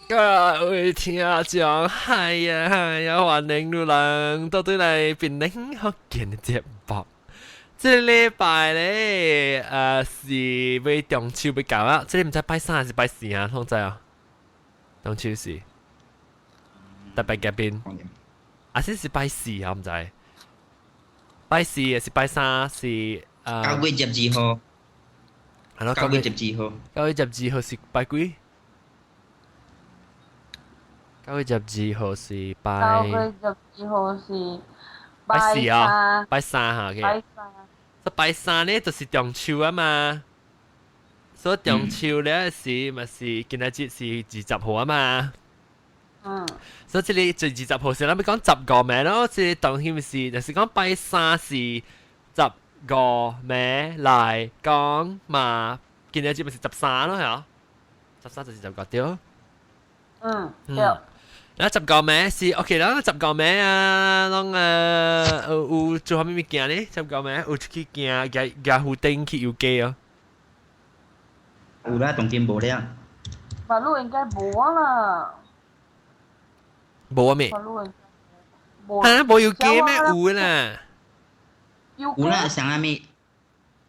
各位聽眾，係啊係啊，歡迎你人到對來檳城福建的節目。這個禮拜咧，是欲中秋欲到啊，這個毋知拜三還是拜四啊？通知啊？中秋是特別嘅邊，啊，是是拜四啊？毋知拜四還是拜三是？ 9月12號。係咯，九月十二號。9月12號是拜幾？九月十二號是拜。9月12號是拜四啊，拜三嚇嘅。拜三。這拜三咧就是中秋啊嘛，所以中秋咧是咪是今仔日是20號啊嘛？所以這裡就二十號是咱欲講十五暝咯，這個當然是就是講拜三是十五暝來講嘛，今仔日咪是十三咯，係啊？十三就是十五對。嗯，對。然後十五暝是 OK 啦，十五暝啊，攏有做啥物物件呢？十五暝有出去行，舉舉魚燈去遊街哦。有啦，當今無了。馬路應該無啦。無啊咩？馬路應該無。嚇，無遊街咩？有啦。有啦，啥物？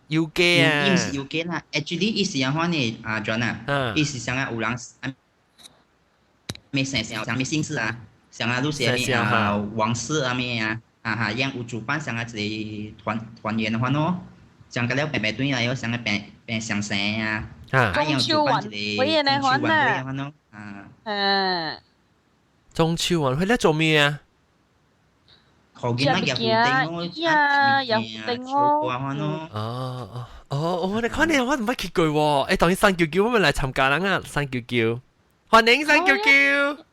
遊街啊。伊毋是遊街啦，actually 伊是按怎呢？啊，John 啊，伊是啥啊？有人。咩姓姓啥物姓氏啊？像啊，都是咩啊？王氏啊咩啊？啊哈，樣有主辦啥啊一個團團圓的話咯，像個了白白對來有啥個白白相生啊？中秋晚會的款啊？啊。中秋晚會咧做咩啊？後見那個湖頂咯，呀，有燈咯。哦哦哦，我哋看你我毋捌去過喎。欸，當然三舅舅我們來參加人啊，三舅舅。歡迎三舅舅，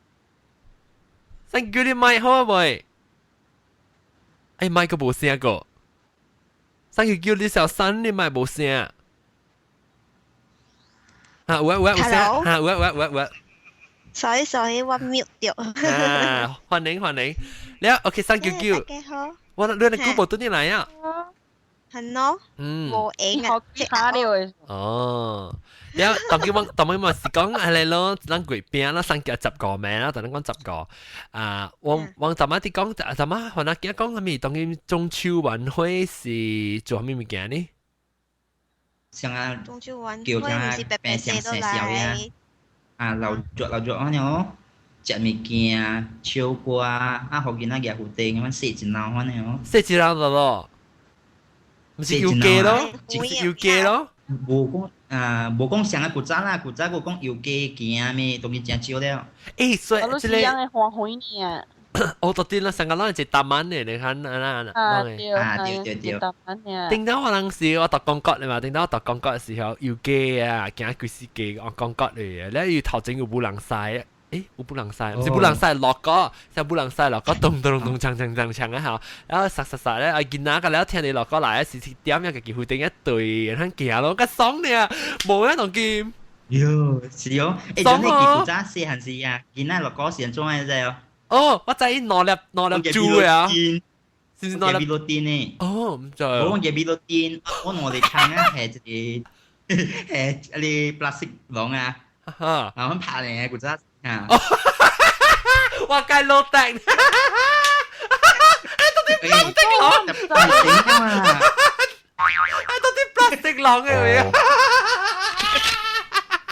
三舅舅你麥好未？欸，麥閣無聲個。三舅舅你小聲，你麥無聲。啊，有啊有啊有聲，哈有啊有啊有啊有啊。 Sorry sorry，我 mute 掉。啊，歡迎歡迎。了，OK，三舅舅。大家好。我你你久無轉來啊？係咯。無閒啊。好了。哦。了，當今我當今嘛是講係嚟咯，咱月餅啦，三個十五暝啦，當咱講十五啊，我我昨晚佇講，昨晚番仔囝講啥物？當今中秋晚會是做啥物物件呢？像啊，中秋晚會唔是白白生落來。啊，鬧熱鬧熱按呢哦，食物件、唱歌啊，予囡仔舉魚燈，阮踅一鬧按呢哦。踅一鬧就咯，毋是遊街咯，是遊街咯。無講啊，無講啥啊古早啦，古早我講遊街行咩，當然誠少了。欸，所以這個。是樣的歡喜呢。哦，到底啦，上個攏係一搭滿的，你看啊啊啊對啊對對對。頂到我當時我讀廣告的嘛，頂到我讀廣告的時候，遊街啊，行幾時街按廣告的，咧伊頭前有無人駛，欸，有無人駛，毋是無人駛落歌，是無人駛落歌，咚咚咚鏘鏘鏘鏘啊吼，然後殺殺殺咧，啊囡仔個了聽你落歌來，是點樣家己魚燈一對，然後行咯，較爽呢，無啊當今。喲，是哦，欸，你記古早細漢時啊，囡仔落歌時陣做咩知哦？哦，我知伊兩粒兩粒珠的啊，是毋是兩粒？米洛丁呢？哦，毋知。我講米洛丁，我兩粒槍啊，係一個係一個 plastic 籠啊，然後拍咧古早啊。我該落蛋。欸，到底 plastic 籠？欸，到底 plastic 籠的位啊？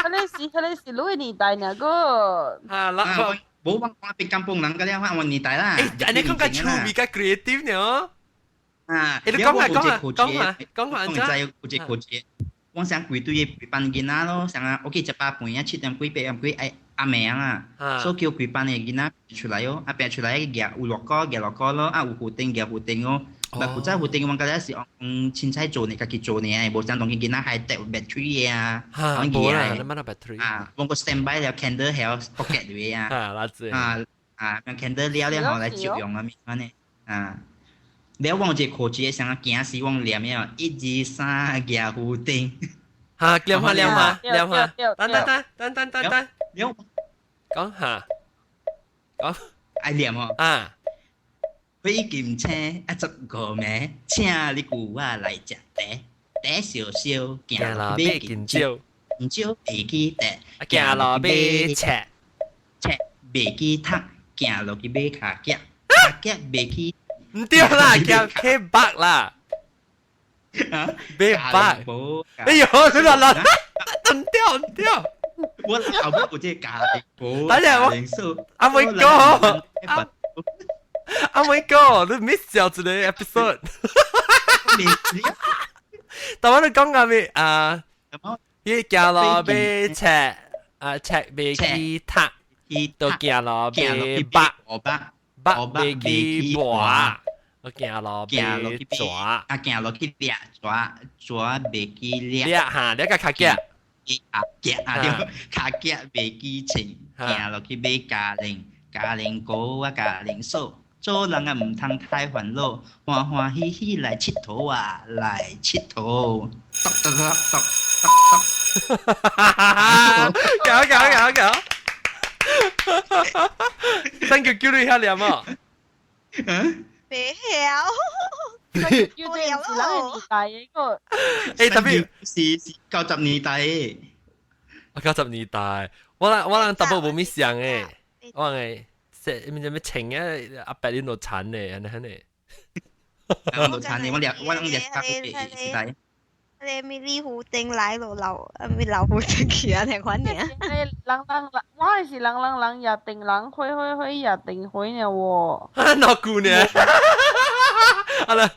彼個是你的年代呢個。啊，啦。無我我別甘榜人個了，我年代啦。欸，按呢講較趣味較 creative 呢？啊，欸，你講下講下講下講下，我知有一個節，我想規隊的班囡仔咯，啥啊，OK，食飽飯啊，7點幾8點幾愛暗暝啊，所以叫規班的囡仔出來哦，啊，爬出來舉有樂歌舉樂歌咯，啊，有魚燈舉魚燈哦。但古早魚燈我感覺是用凊彩做呢，家己做呢，無像當今囡仔還帶 battery 啊，哈，無啦，你乜 battery？啊，我個 stand by 了 candle 還 pocket 裏啊，啊，啊啊，用 candle 了了後來照用啊，物呢，啊，了我有一個課節，啥驚死我念了，一二三，舉魚燈。哈，念下念下念下，等等等等等等等，了，講下，講，愛念哦，啊。火金星啊，十五暝，請你舊我來食茶，茶燒燒，行路買緊少，唔少會記得，行路買冊，袂記讀，行落去買跤夾，跤夾袂去。唔對啦，叫 K 八啦。啊，買八。哎呦，你亂亂，唔對唔對。我後尾有這個咖喱煲，等下我阿妹哥，阿妹哥，你 miss 掉一個 episode。但我你講緊咩啊？伊行路買冊，啊冊袂去讀，都行路買百，百袂去跋，我行路買蛇，啊行路去掠蛇，蛇袂去掠，掠哈掠個跤夾。啊夾啊對，跤夾袂記稱，行落去買咖喱，咖喱糕啊咖喱素，做人啊毋通太煩惱，歡歡喜喜來𨑨迌啊，來𨑨迌，篤篤篤篤篤篤，搞搞搞搞，三個叫你遐念哦，嗯，袂曉。叫這是人的年代的個。欸，特別是90年代的。啊，90年代，我人淡薄無咪想誒，我誒，說咩咩穿啊，阿伯你落殘咧，按呢按呢。落殘咧，我攏掠較古時代。你咪李胡丁來咯，老咪老虎丁去啊，聽款爾。人人人，我係是人人人也定人，火火火也定火呢喎。啊，哪句呢？啊啦，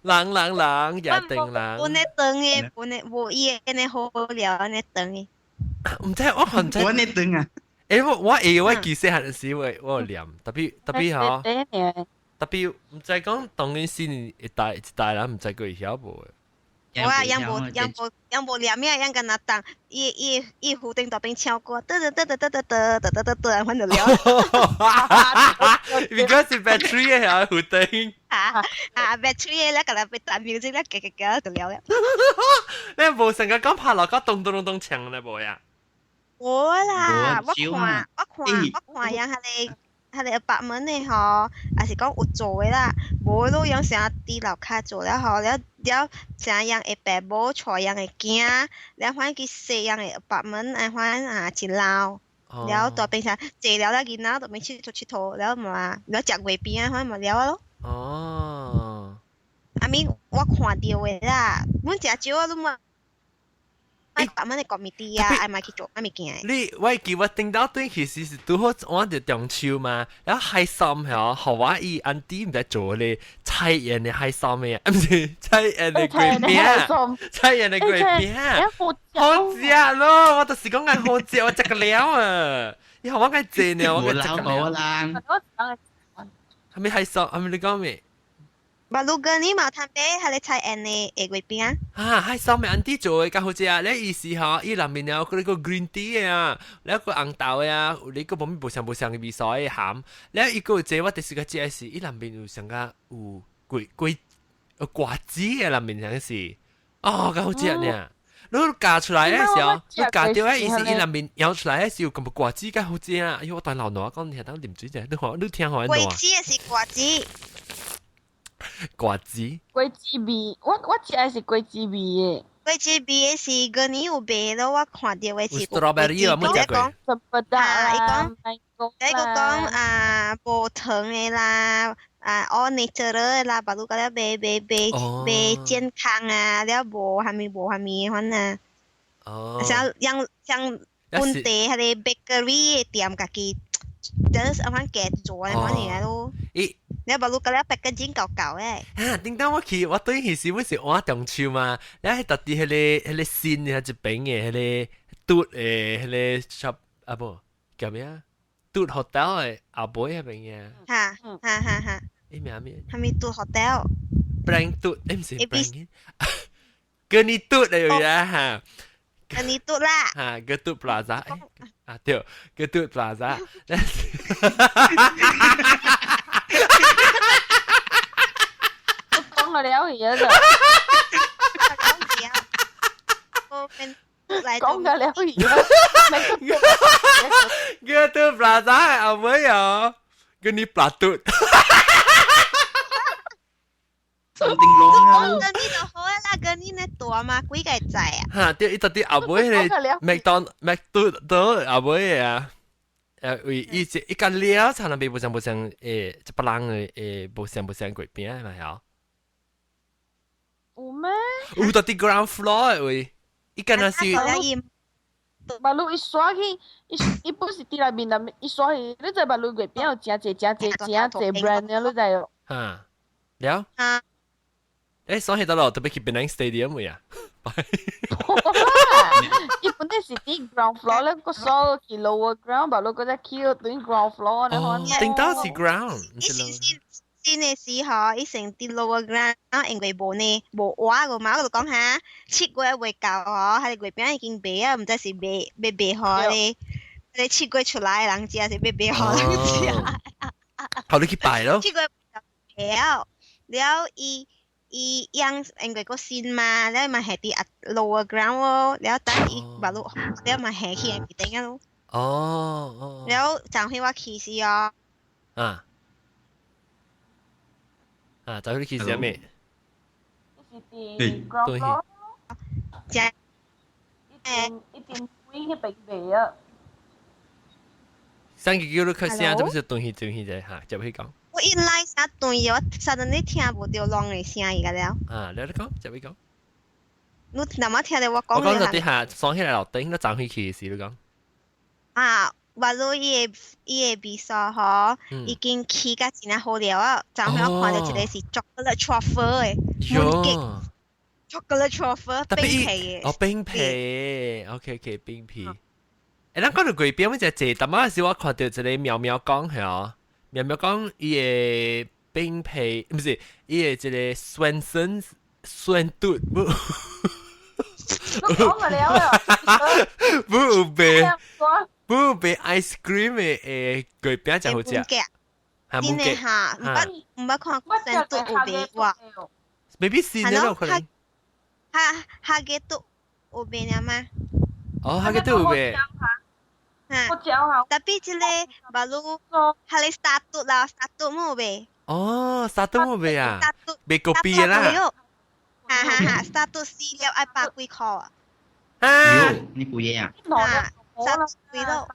人人人也定人。本咧長的，本咧無伊的呢好料，按呢長的。毋知我唔知。我呢長啊。欸，我會我記細漢時我我有念，特別特別吼，特別毋知講當今時一代一代人毋知佢會曉無。我啊，樣無樣無樣無念咩，樣敢若當伊伊伊湖頂大邊唱歌，得得得得得得得得得得，反就了。 Because 是 battery 的遐湖頂。啊啊，battery 的咧，敢若被彈 music 咧，加加加就了了。你無成個講拍落個咚咚咚咚鏘咧無呀？無啦，我看我看我看樣彼個。彼個 apartment 的吼，也是講有做的啦，無都用啥佇樓跤做了吼，了了啥樣會爸母帶樣的囝，了反去細樣的 apartment，按反啊一樓，了大變成坐了了囡仔都變佚佗佚佗，了嘛了食月餅啊，反嘛了咯。哦。啊咪我看著的啦，阮誠少啊，攏嘛。愛把們的國米地啊，愛買去做愛物件。你我記我頂到對其實是拄好玩著中秋嘛，然後海參吼，予我伊安弟毋知做咧菜園的海參的，毋是菜園的月餅，菜園的月餅，好食咯！我就是講愛好食，我食個了啊！伊予我愛食呢，我愛食個了。係咪海參？係咪你講咩？馬路哥，你冇貪買，係你菜園的月餅。啊，海參的安弟做的較好食。你意思吼，伊內面有嗰個 green tea 啊，你個紅豆啊，你個無咪無相無相的味素的鹹。你伊個有這我第四個食的是，伊內面有上個有桂桂瓜子的內面像是，哦，較好食呢。你夾出來的時候，你夾掉的意思，伊內面咬出來的時候，咁瓜子較好食啊！哎呦，我當老奴講，你當啉水者，你看你聽好瓜子還是瓜子？瓜子，果子味，我食的是果子味的。果子味的是舊年有賣咯，我看著的是。 strawberry 啊，冇食過。啊，伊講，伊個講啊，無糖的啦，啊，all natural 的啦，別路個了賣賣賣賣健康啊，了無蝦米無蝦米的款啊。哦。像像像本地彼個 bakery 的店家己，就是按款家做的款爾咯。咦？你把路個了 packaging 厚厚的。啊！頂當我去，我對彼時阮是換中秋嘛，了彼特佇彼個新的一邊的彼個嘟的彼個 shop 啊無叫咩啊？嘟 hotel 的後尾彼邊嘅。哈哈哈哈！伊名咩？啥物嘟 hotel？ Brand 嘟，欸毋是 brand，跟你嘟的有呀哈。跟你嘟啦。哈，個嘟 plaza，啊對，個嘟 plaza。講個了去啊！就講個了去啊！個嘟 plaza 後尾哦，跟你 plaza 嘟。 Something wrong 啊！跟你就好啦，跟你呢大嘛，幾個仔啊？哈，對，伊到底後尾個麥當麥嘟都後尾啊，為伊一個了，才能被無相無相誒，一別人嘅誒，無相無相月餅嘛係。有咩？有到啲 ground floor 嘅位，伊敢若是。馬路一刷去，伊伊不是佇內面內一刷去，你知馬路月餅有誠濟誠濟誠濟 brand 嘅，你知哦？哈，了。誒，刷去到咯，特別去 Penang Stadium 位啊。伊本來是佇 ground floor 咧，個刷去 lower ground，馬路個只去對 ground floor 咧。哦，頂到是 ground。伊是先先嘅時候，伊成佇 lower ground，因為無呢無畫個嘛，我就講下7月未到吼，彼个月餅已經賣啊，毋知是賣欲賣予咧，你7月出來的人食，是欲賣予人食。好，你去拜咯。 7月了了，伊伊養因為個新嘛，了嘛係佇 lower ground 哦，了等伊馬路了嘛下去面頂啊咯。了昨昏我去時哦。啊。啊，昨昏你去食咩？是佇 ground floor。食。一間一間位彼邊賣啊。上個叫你去聲，這不是斷去斷去者嚇，就去講。我一來啥斷我啥陣你聽無著人的聲伊個了。啊，你你講，就去講。你那麼聽到我講？我講到底下上起來樓頂，你走去去時你講。啊，話落伊的伊的味素吼，已經起甲真正好了啊！昨昏我看到一個是 chocolate truffle 的，喲，chocolate truffle 冰皮的。哦，冰皮，OK OK，冰皮。誒，咱講到月餅，我就坐，淡仔時我看到一個喵喵講係哦，喵喵講伊的冰皮，毋是伊的一個 Swensen's 酸嘟，不，你講個了啊！不有賣，不有賣 ice cream 的誒月餅真好食。真的哈，毋捌看過酸嘟有賣過。 maybe 新的咯，可能。哈哈嘅嘟有賣了嗎？哦，哈嘅嘟有賣。哈，特別這個馬路，哈個沙嘟啦，沙嘟冇賣。哦，沙嘟冇賣啊？賣個幣啦。哈哈哈，沙嘟四粒愛百幾箍啊！啊，你貴嘢啊？啊，沙嘟貴咯。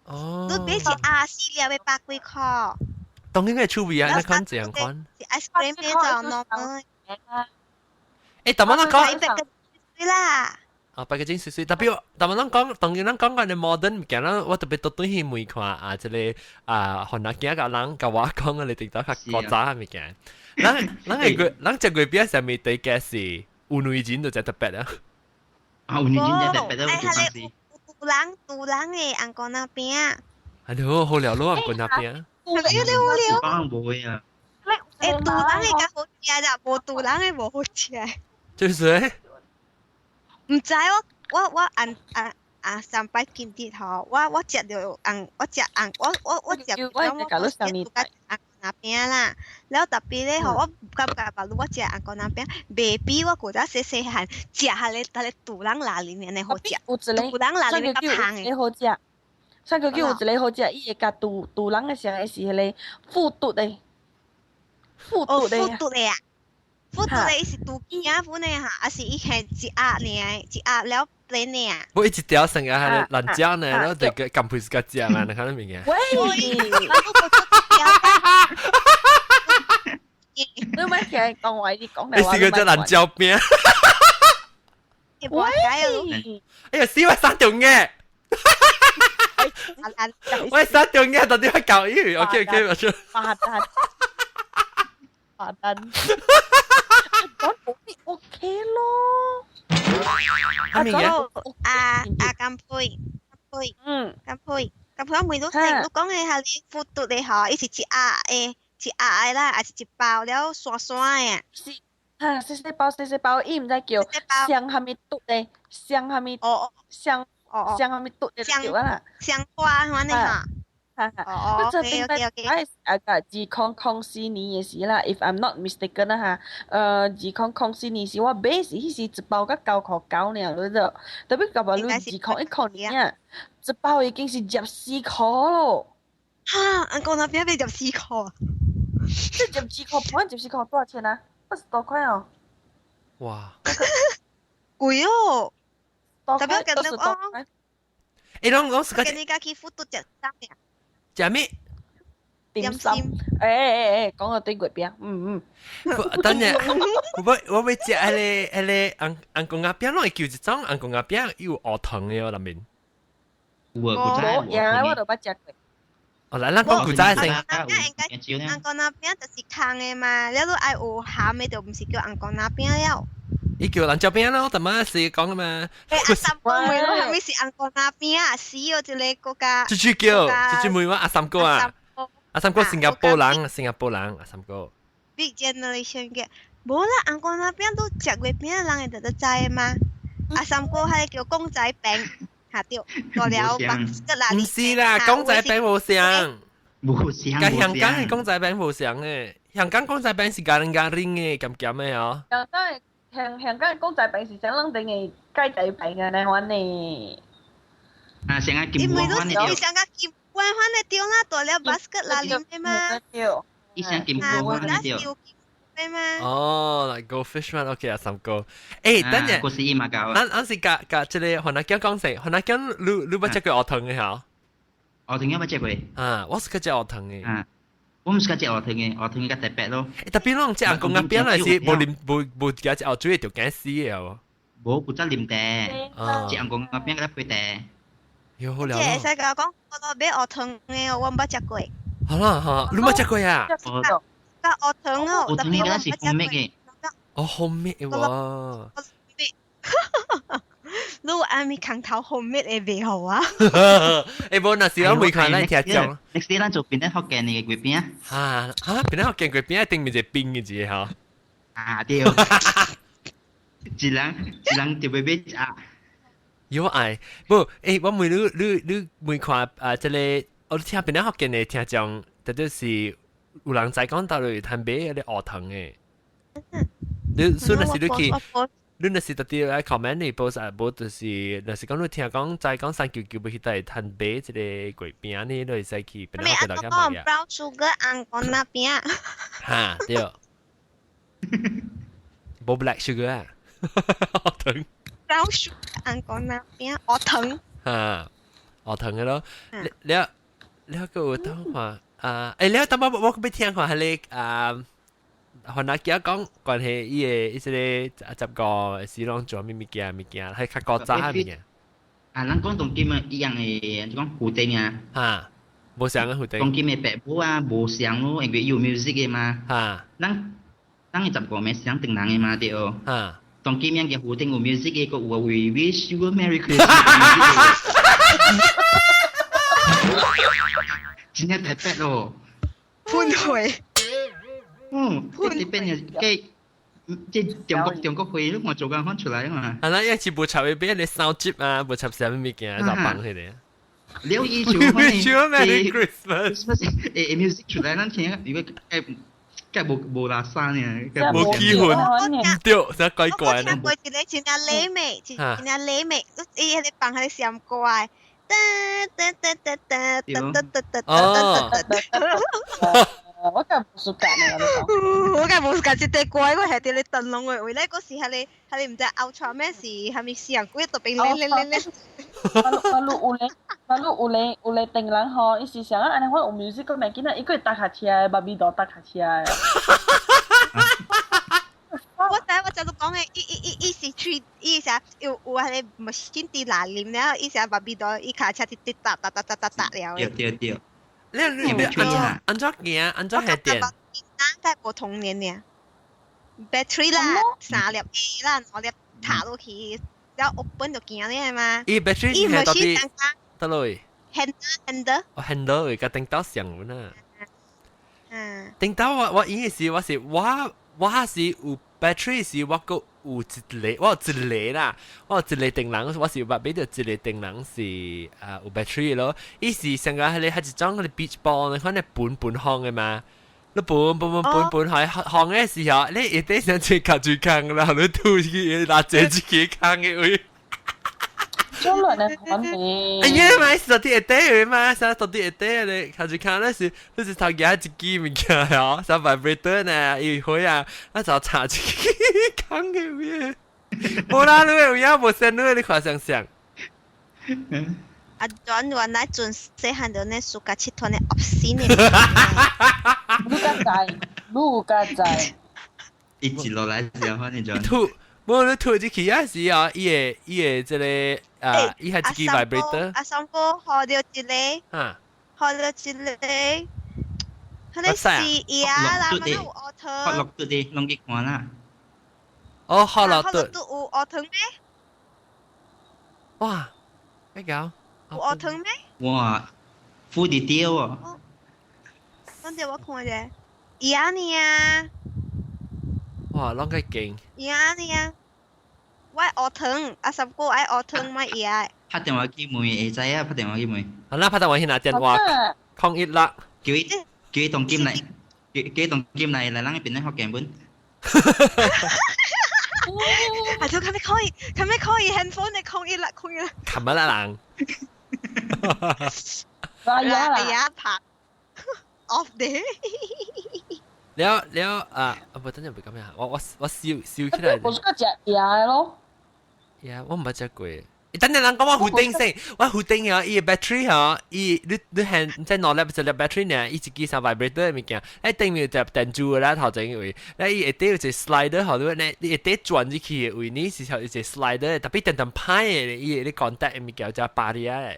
哦。你買是啊，四粒欲百幾箍。當然係趣味啊，你看這樣款。是 ice cream 變做 normal。誒，但我咱講。對啦。啊，白個真水水，特別，但我咱講，當然咱講緊的 modern 物件，咱我特別多對去問看啊，這個啊，番仔囝佮人佮我講的，你直到較古早的物件。咱咱個月，咱這月餅上面第一個是有內仁就真特別啊。啊，有內仁真特別啊，有人有人的紅膏仔餅。哎喲，好料咯，紅膏仔餅。好料好料。幫無會啊。欸，杜人的較好食啦，無杜人的無好食。就是。毋知我我我按按啊上擺見啲吼，我我食著紅，我食紅，我我我食我我食紅膏仔餅啦。了特別咧吼，我感覺吧，我食紅膏仔餅，袂比我古早細細漢食彼个彼个杜人臘裡面的好食。有一個，杜人臘裡面較香的。好食。上個叫有一個好食，伊會共杜杜人的啥個是彼个富嘟的。富嘟的。哦，富嘟的啊！富嘟的伊是杜囝款的哈，還是伊係一盒爾，一盒了 plain 爾？我一條成個係辣椒呢，然後就個撳配自家食嘛，你看到物件。喂！你咪聽講話，你講你試過隻辣椒餅？喂！哎呀，死我三條嘅！喂，三條嘅到底係搞伊？OK OK，我說。八單，八單。講冇啲 OK 咯。阿咩嘢？阿阿甘佩，佩，嗯，甘佩，甘佩，我問你，你講的係你富嘟的吼，伊是一盒的，一盒的啦，還是一包了沙沙的？是，哈，細細包，細細包，伊毋知叫香蝦米嘟的，香蝦米，哦哦，香，哦香蝦米嘟的對啊啦，香花款的哈。哈哈，哦我這頂擺哎啊個2004年的時啦，if I'm not mistaken 啦哈，2004年時我買時彼時一包才9塊9爾，你知，特別甲我你2010年啊，一包已經是24塊咯。哈，紅膏仔餅賣十四塊。這14塊半，14塊多少錢啊？20多塊哦。哇！貴哦。特別跟你講。欸，攏攏是個。你家去富都食啥物？食咩？點心。欸欸欸，講到對月餅，嗯嗯。等陣，我欲食彼个彼个紅紅公仔餅，攏會叫一種紅公仔餅有烏糖的哦，內面。有啊，古早有，我都捌食過。哦，來，咱講古早先。紅公仔餅就是空的嘛，你若愛有餡的就毋是叫紅公仔餅了。伊叫蘭椒餅咯，淡仔是講嘛。欸，阿三哥問我啥物是紅公仔餅啊？死哦，這個國家。豬豬叫，豬豬問我阿三哥啊。阿三哥新加坡人，新加坡人，阿三哥。 Big generation 嘅，無啦，紅公仔餅都食月餅的人會得得知的嘛。阿三哥彼個叫公仔餅，哈對，過了白個啦。毋是啦，公仔餅無相。無相。佮香港的公仔餅無相的，香港公仔餅是加人加零的，鹹鹹的哦。香港香香港公仔餅是像兩頂的雞仔餅啊，那款呢。啊，像啊金箔款的對。像個金箔款的對啦，大粒 basket 啦裡面嘛。對。伊像金箔款的對。哦，like goldfish 嘛，OK 啊，三哥。欸，等陣，嗰時伊嘛教。咱咱是共共這个番仔囝講說，番仔囝你你捌食過烏糖的吼？烏糖我捌食過。啊，我是較食烏糖的。啊，我毋是較食烏糖的，烏糖的較特別咯。欸，特別攏食紅公仔餅來是無啉無無食食烏水就驚死的哦。無，古早啉茶，食紅公仔餅佮配茶。有好了。這會使共我講，我買烏糖的，我毋捌食過。好啦哈，你捌食過啊？甲烏糖哦，烏糖應該是蜂蜜的。哦，蜂蜜的喎。你有暗暝空頭蜂蜜會袂好啊？欸，無，若是我未看咱聽講。 Next day 咱做檳榔福建的月餅。哈哈，檳榔福建月餅一定面一個冰的一個吼。啊對。一人一人就欲買食。有愛，無，欸，我問你，你你問看啊，這個我聽檳榔福建的聽講，特別是有人在講到底趁買彼个烏糖的。你雖然是你去，你若是特別來 comment 你 post 啊，無就是若是講你聽講在講三九九欲去佗趁買這個月餅呢，你會使去檳榔福建樓買啊。 Brown sugar 紅公仔餅。哈，對。無 black sugar 啊，烏糖。 Brown sugar 紅公仔餅烏糖。哈，烏糖的咯。了了閣有當看啊，欸，了淡薄我欲聽看彼个啊。番仔囝講關係伊的伊這个十個是攏做啥物物件物件，係較古早的物件。啊，咱講當今啊，一樣的，就講胡頂啊。哈，無相啊胡頂。當今的爸母啊，無相咯，因為有 music 的嘛。咱咱的十五暝是講唐人的嘛對。當今樣嘅胡頂有 music 的，閣有 We wish you a Merry Christmas。真正特別咯。噴血。嗯，這邊嘅計，這中國中國會攏嘛做工翻出來嘛。啊，咱一是無插彼邊的手機啊，無插啥物物件，就放彼個。了伊就 Wish you a Merry Christmas。欸，music 出來，咱聽，如果計計無無垃圾呢，無氣氛，毋對，真怪怪。我聽過一個真正禮味，真正禮味，伊彼個放彼個閃歌的，噔噔噔噔噔噔噔噔噔噔噔噔。我梗無暑假呢，我梗無暑假，這塊歌我係佇咧燈籠的位咧，嗰時彼个彼个毋知 Ultraman 是啥物死人鬼特別咧咧咧咧。 Lalu 有咧，lalu 有咧有咧唐人吼，伊是想啊，按呢款有 music 個物件啊，伊閣會踏跤車的，芭比 doll 踏跤車的。我知我知你講的，伊伊伊伊是吹，伊啥有有彼个 machine 佇內面了，伊啥芭比 doll，伊跤車直直踏踏踏踏踏踏了。對對對。你你按怎按怎行？按怎下電？大概無童年爾，battery 啦，三粒 A 啦，兩粒插落去，然後 open 就行了嘛。伊 battery 係到底佗落去？handle handle。哦，handle 共頂頭上有呢。嗯。頂頭我我伊的時我是我我是有 battery 時我閣有一個，我有一個啦，我有一個電人，我是有捌買著一個電人是啊有 battery 咯。伊是上個彼個彼一種彼個 beach ball，你看那盤盤放的嘛。你盤盤盤盤盤開放的時候，你一定想去卡住坑啦，你吐去拿這一個坑的位。做亂的款呢？哎呀媽，是到底會底的嘛？啥到底會底咧？卡住坑那是，那是頭夾一支物件哦，啥 vibrator 呢？伊會啊，那就插一支坑的位。無啦，你有影無線，你你看想想。阿 John 原來陣細漢就呢暑假佚佗呢 obscene 的。你敢知？你敢知？一直落來時候，反正就吐，無你吐入去啊時啊，伊會這個啊，伊係一支 vibrator。阿三哥學到一個，學到一個，佢哋是呀啦，乜有學堂？學落嘟啲，攏去看啦。哦，學落嘟。學落嘟有學堂咩？哇！咩搞？有學堂咩？哇！富啲啲喎。等陣我看者，呀呢啊！哇，攏個勁！呀呢啊！我學堂，阿三哥愛學堂咪呀。拍電話去問會知啊，拍電話去問。好啦，拍電話去拿電話，01。叫伊當金來，叫伊當金來來咱那邊咧福建本。啊！就佢咪可以，佢咪可以 handphone 你01啦，01啦。琴日啦人。哎呀哎呀，拍 off 啲。了了啊！啊不，等陣唔咁樣，我燒燒起來。我是個食牙咯。呀，我毋捌食過。等陣人講我湖頂先，我湖頂啊，伊個 battery 嗬，伊你你係即兩粒一粒 battery 呢，伊一支啥 vibrator 嘅物件，誒頂面就電珠啦，頭前位，咧伊下底有一個 slider 後頭咧，你下底轉入去嘅位，呢是有一個 slider，特別電電歹嘅，伊個 contact 嘅物件就巴啲啊。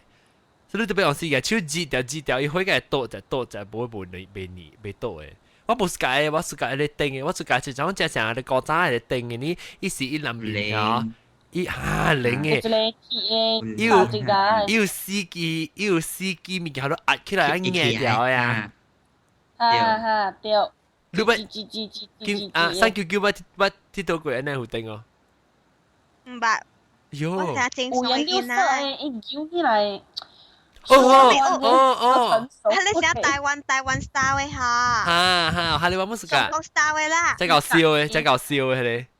所以你特別用時個手折掉折掉，伊會個倒就倒就無無未未膩未倒嘅。我無是解，我是解咧頂嘅，我是解是種正常咧古早咧頂嘅，呢伊是伊南面啊。伊哈靈嘅，伊有伊有四支，伊有四支物件，都壓起來硬掉呀。哈哈對。你捌啊399捌捌鐵到過按呢有頂哦？毋捌。喲。我聽有顏料色的，伊揪起來。哦哦哦！佢你寫台灣 style 的哈。哈哈，哈你話乜事㗎？中國 style 的啦。這搞笑的，這搞笑的，彼個。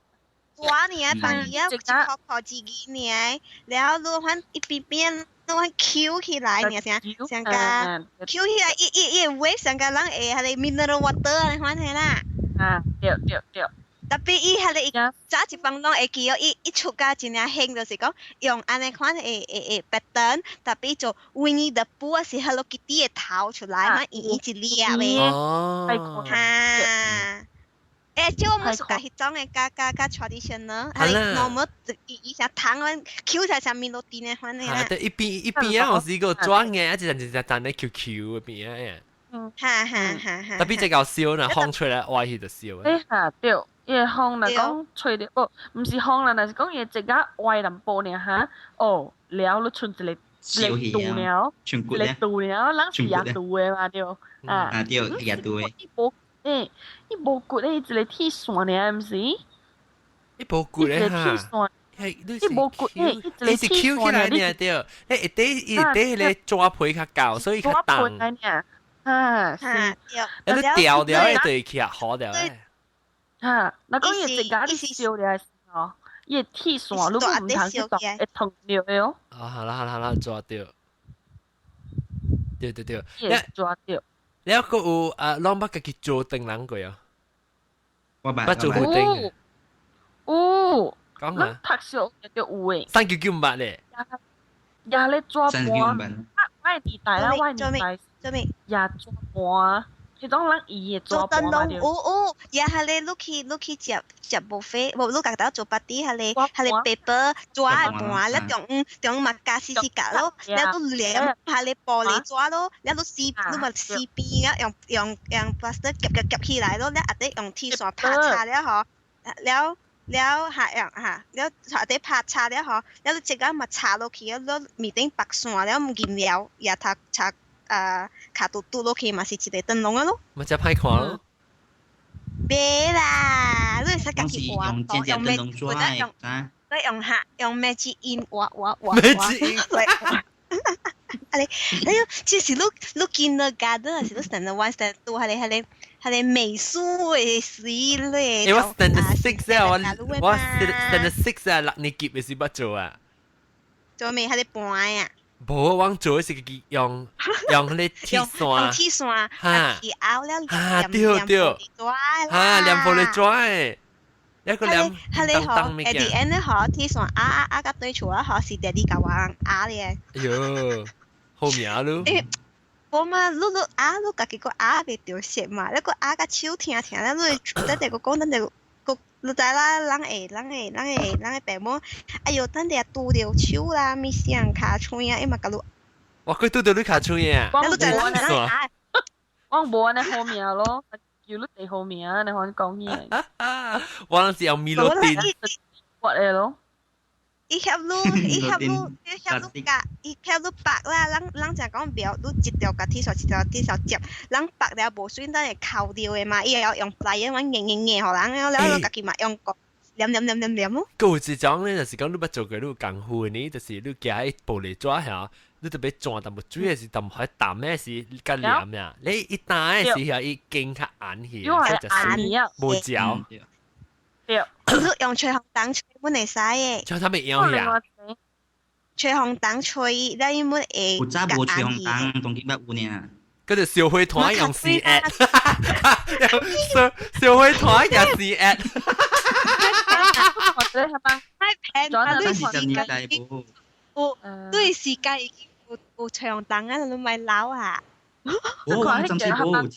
我呢，放伊啊，一箍箍自己呢，然後你反一邊邊，你反翹起來呢，成成個翹起來，伊伊伊 wave 成個人會彼個 mineral water 你款係啦。啊，對對對。特別伊彼個伊早一放攏會記哦，伊伊出價真正興，就是講用按呢款會會會 pattern，特別做 Winnie the Pooh 啊是 Hello Kitty 的頭出來，嘛圓圓一粒的。哦。哈。欸，這我們是甲彼種的，較較較 traditional，係 normal 伊伊成糖阮 Q 出來像 melody 呢款的啦。對，一邊一邊啊，有時個轉嘅，一陣一陣陣咧 Q Q 嗰邊啊。嗯，哈哈哈哈。特別這個燒呢，風吹來歪去就燒。欸哈對，伊個風若講吹著，哦，毋是風啦，若是講伊個一個歪淡薄爾哈，哦，了你剩一個一個肚了，一個肚了，人是也肚的嘛對，啊，啊對，也肚的。欸，伊無骨咧，一個鐵線爾，毋是？伊無骨咧哈，伊無骨咧，伊一個伊是 Q 起來爾對，伊下底伊下底彼個紙皮較厚，所以較重。啊，是，你掉掉會對起好掉咧。哈，若講伊一個你燒了是哦，伊個鐵線如果毋通去動，會燙著的哦。啊，好啦好啦好啦，抓著，對對對，抓著。你閣有啊，攏捌家己做燈籠過啊？我捌捌做布丁。有。講啊。讀書就有誒。399毋捌咧。也咧紙盤。我年代啦，我年代。做咩？也紙盤，彼種人伊的做紙盤嘛燈籠，有有，也係咧，你去你去食食 buffet，無你家己做 party，係咧係咧 paper 紙的盤，了中中嘛加細細格咯，了都黏係咧玻璃紙咯，了你撕你嘛撕邊啊，用用用 plaster 夾夾夾起來咯，了下底用鐵線拍插了嗬，了了下用嚇，了下底拍插了嗬，了你這個嘛插落去，了面頂白線了銀料也插插。啊，卡嘟嘟落去嘛是一個燈籠啊咯。嘛真歹看咯。別啦，你會使家己畫，用咩？或者用，你用下用 magic ink 畫畫畫。 magic ink。啊你，哎喲，這是你你 kindergarten 還是你 standard one、standard two，還是還是還是美術的時咧？欸，我 standard six 啊，我我 standard six 啊，六年級的時捌做啊。做咩？還是盤啊？無，我做的是家己用用彼個鐵線，用鐵線，哈，拗了，哈，對對，哈，黏玻璃紙的。一個兩係你嗬，at the end 咧嗬，天上啊啊啊個對厝啊嗬，是爹哋教我人啊咧。哎喲，好名咯。我嘛，你你啊，你家己個啊袂著色嘛，你個啊個手疼疼咧，你等下個講，等下個你知啦，人會人會人會人會爸母，哎喲，等下拄著手啦，物啥尻喙啊，伊嘛共你。哇！佢拄著你尻喙啊！你知啦，人啊，我無按呢好名咯，叫你地好名，你可講嘢。我諗是用米洛丁。我嘅咯。伊協你，伊協你，伊協你甲，伊協你白啦，人人就講袂曉，你一條共鐵線一條鐵線接，人白了無水，咱會扣掉的嘛，伊會曉用 plier 阮硬硬硬予人，了了你家己嘛用個黏黏黏黏黏咯。閣有一種咧，就是講你捌做過你有功夫呢，就是你行去玻璃紙遐，你特別轉淡薄水的時，淡薄淡的時較黏呀。你一打的時候，伊經較硬去，因為硬啊，無嚼。對。你用吹風筒吹，阮會使的。像他們用呀。吹風筒吹，了伊阮會。有早無吹風筒，當今捌有呢。嗰隻小火團用 C at，小小火團用 C at。或者係幫。太平啊！你時間已經有，對時間已經有有吹風筒啊，你咪老啊。我暫時無。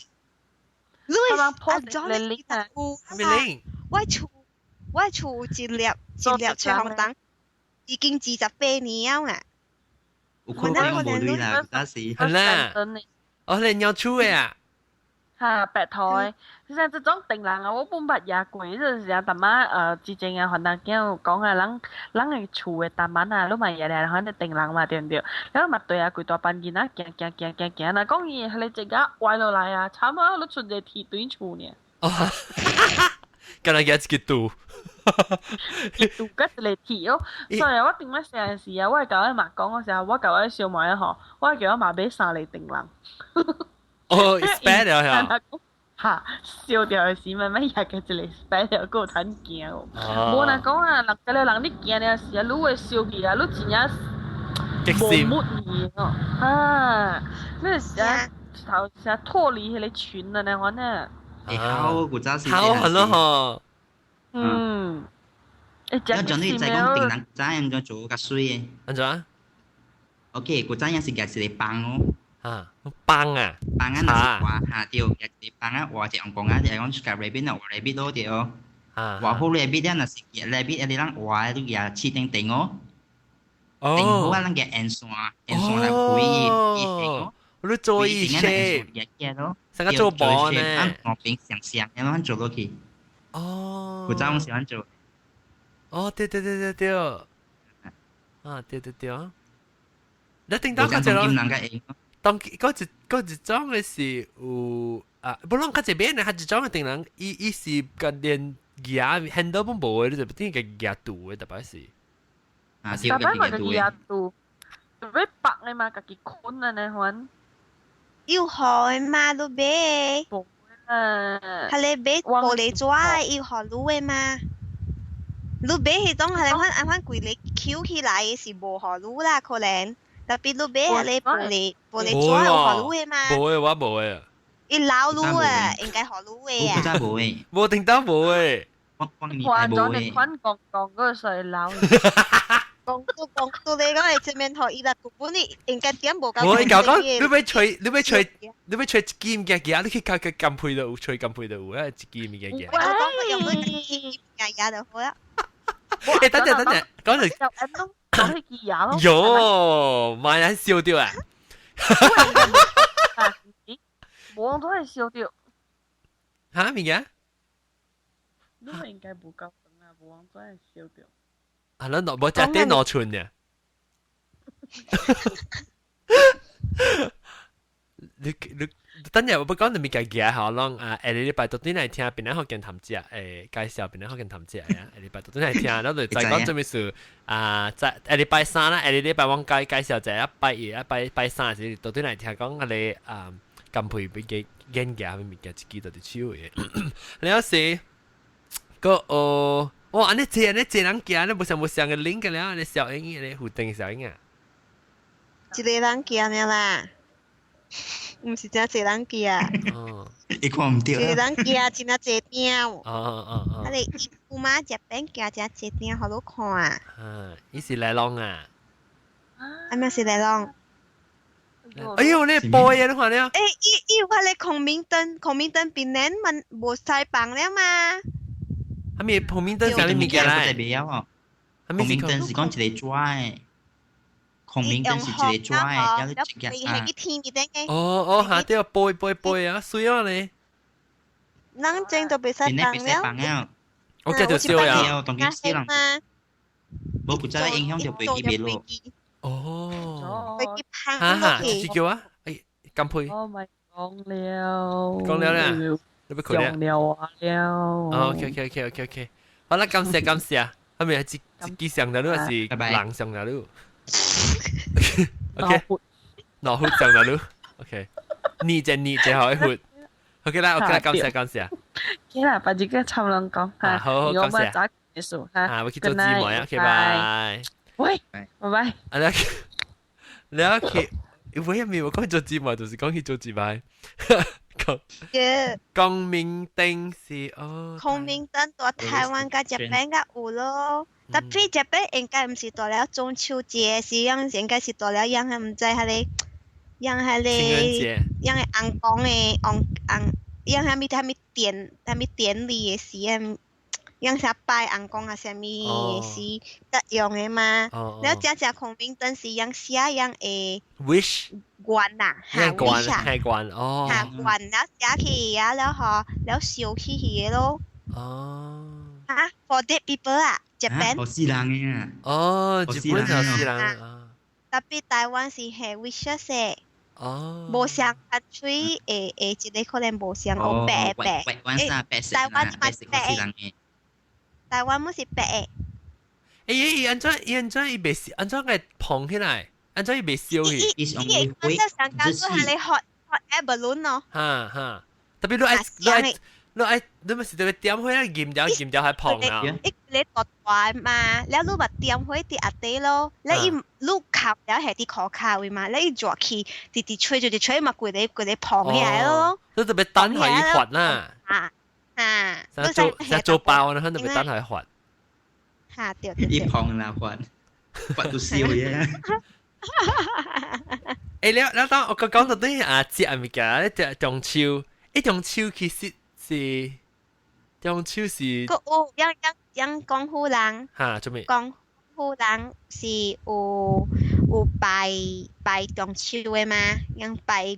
你啊，裝你有。咩零？我厝我厝有一粒一粒吹風筒，已經28年了啊！有可能無鐳啦，當時。係啦。哦，你尿厝的啊？哈，白台，其實這種定人啊，我本捌也過，就是啊，淡仔之前啊，番仔囝有講啊，人人的厝的大門啊，攏嘛也來反正定人嘛，對毋對？然後嘛對啊，規大班囡仔行行行行行，若講伊彼個隻仔歪落來啊，慘啊，攏剩一個鐵對厝爾。哦，敢若舉一個拄，拄佮一個鐵哦。所以我頂擺細漢時啊，我會共我媽講，我時候我共我小妹吼，我會叫我媽買三個定人。哦，spare 了呀！哈，燒掉的時慢慢也個一個 spare 了，閣有通行哦。無若講啊，人個人你行了時啊，你會燒去啊，你真正無木耳哦。啊，你是啊，頭先脫離彼個群啊，那款啊。會好，古早時。好很咯吼。嗯。欸，我將你在講定人早樣做較媠的。按怎？OK，古早樣是舉一個棒哦。啊，棒啊！棒啊，若是畫下對，舉一個棒啊，畫一個紅啊，就講出個 rabbit 啊，畫 rabbit 咯對哦。畫好 rabbit 了，若是舉 rabbit，你啷畫你舉刺釘釘哦。釘好啊，咱舉沿線，沿線來開伊伊哦。你做伊 shape，成個做波呢？按五邊上上，咁樣做落去。哦。古早我喜歡做。哦，對對對對對。啊，對對對。你頂到嗰隻咯？當嗰一種嘅是有啊，不論較這邊呢，較一種嘅定人，伊伊是個連牙 handle 本無嘅，你就變個牙肚嘅，特別是。啊，特別嘛個牙肚，特別白嘅嘛，家己睏啊那款。有好的嘛，你買。無啊。係你買玻璃紙，有予你的嘛？你買彼種係款按款規個抾起來的是無予你啦，可能。特別你買彼個玻璃玻璃紙有予你的嘛？無的，我無的。伊老你啊，應該予你的啊。我真無的。無聽到無的。我我年代無的。你款講講個水老。講到講到你講係這面予伊啦，根本你應該點無夠。我伊講講，你欲揣，你欲揣，你欲揣一支物件寄，你去較個金配都有，揣金配都有啊，一支物件寄。我講用嗰支物件寄就好啦。欸，等陣等陣，講陣。講起支牙咯。喲，媽呀，燒掉啊！無都係燒掉。嚇？物件？你係應該無夠長啊，無都係燒掉。啊！咱攞無食電腦寸嘅。你你等陣我不講你物件寄吼，攏啊下禮拜到底來聽邊個福建談食，誒介紹邊個福建談食啊？下禮拜到底來聽，咱就再講做咩事啊？在下禮拜三啦，下禮拜我介介紹一下拜一啊拜拜三時到底來聽講彼個啊金配俾嘅眼鏡物件一支就佇手的。你有時個哦，哇！按呢濟按呢濟人行，你無像無像個 link 了，按呢小英咧互動小英啊。一個人行爾啦。毋是真濟人行。哦，伊看毋著。一個人行真啊濟點。哦哦哦。啊，你一媽食餅寄只一鼎予你看。啊，伊是來攏啊。啊，咩是來攏？哎呦，你播嘢你看了？欸，伊有彼個孔明燈，孔明燈檳榔嘛無使放了嘛。啥物孔明燈啥物物件來？孔明燈是講一個紙的，孔明燈是一個紙的，然後一個啊。哦哦，下對，播播播啊，水啊呢？人整都袂使放了。我記得燒呀，當今死人。無古早影響到飛機袂落。哦，飛機哈哈，是叫啊？哎，乾杯。我咪講了。講了啦，你不講了？了啊了。 OK OK OK OK OK，好啦，感謝感謝，係咪自自己上的路還是人上的路？OK，腦血上的路。OK，你這你這好一血。OK 啦，OK 啦，感謝感謝。好啦，把這個差人講嚇。好好，感謝。早結束嚇。啊，我去做姊妹啊，OK，拜。喂，拜拜。啊，你你去，喂，咪我講做姊妹，就是講去做姊妹。光明燈是哦。孔明燈蹛台灣佮日本較有咯，tapi 日本應該毋是蹛了中秋節，是樣應該是蹛了樣係毋知彼个，樣彼个，樣个尪公的尪尪，樣啥物啥物典啥物典禮的時啊，樣啥拜尪公啊啥物的時得用的嘛。了正正孔明燈是樣寫樣會 wish 願呐，哈，願係願哦，哈願了寫起啊，了吼，了燒起去的咯。哦。啊，for dead people 啊，日本。予死人的啊。哦，日本就死人啊。 tapi 台灣是係 wishes 的。哦。無相 country 會會一個可能無相哦白白。台灣嘛是白的。台灣毋是白的。欸，伊按怎伊按怎伊袂是按怎個膨起來？按怎伊袂燒去？伊伊伊上加做係你 hot hot air balloon 咯。哈哈，特別你愛你愛你愛你咪是特別點火啊，撳掉撳掉係膨啊。伊你大大嘛，了你嘛點火佇下底咯，了伊你靠了係佇箍跤位嘛，了伊熱氣直直吹直直吹嘛，規个規个膨起來咯。你特別等予伊發啦。啊啊！做做包呢，特別等予伊發。哈對對。伊膨啦發，發到燒嘅。欸，了了當我講講到對啊，節物件，咧中秋，欸，中秋其實是中秋是。閣有樣樣樣廣府人。哈，做咩？廣府人是有有拜拜中秋的嘛？樣拜月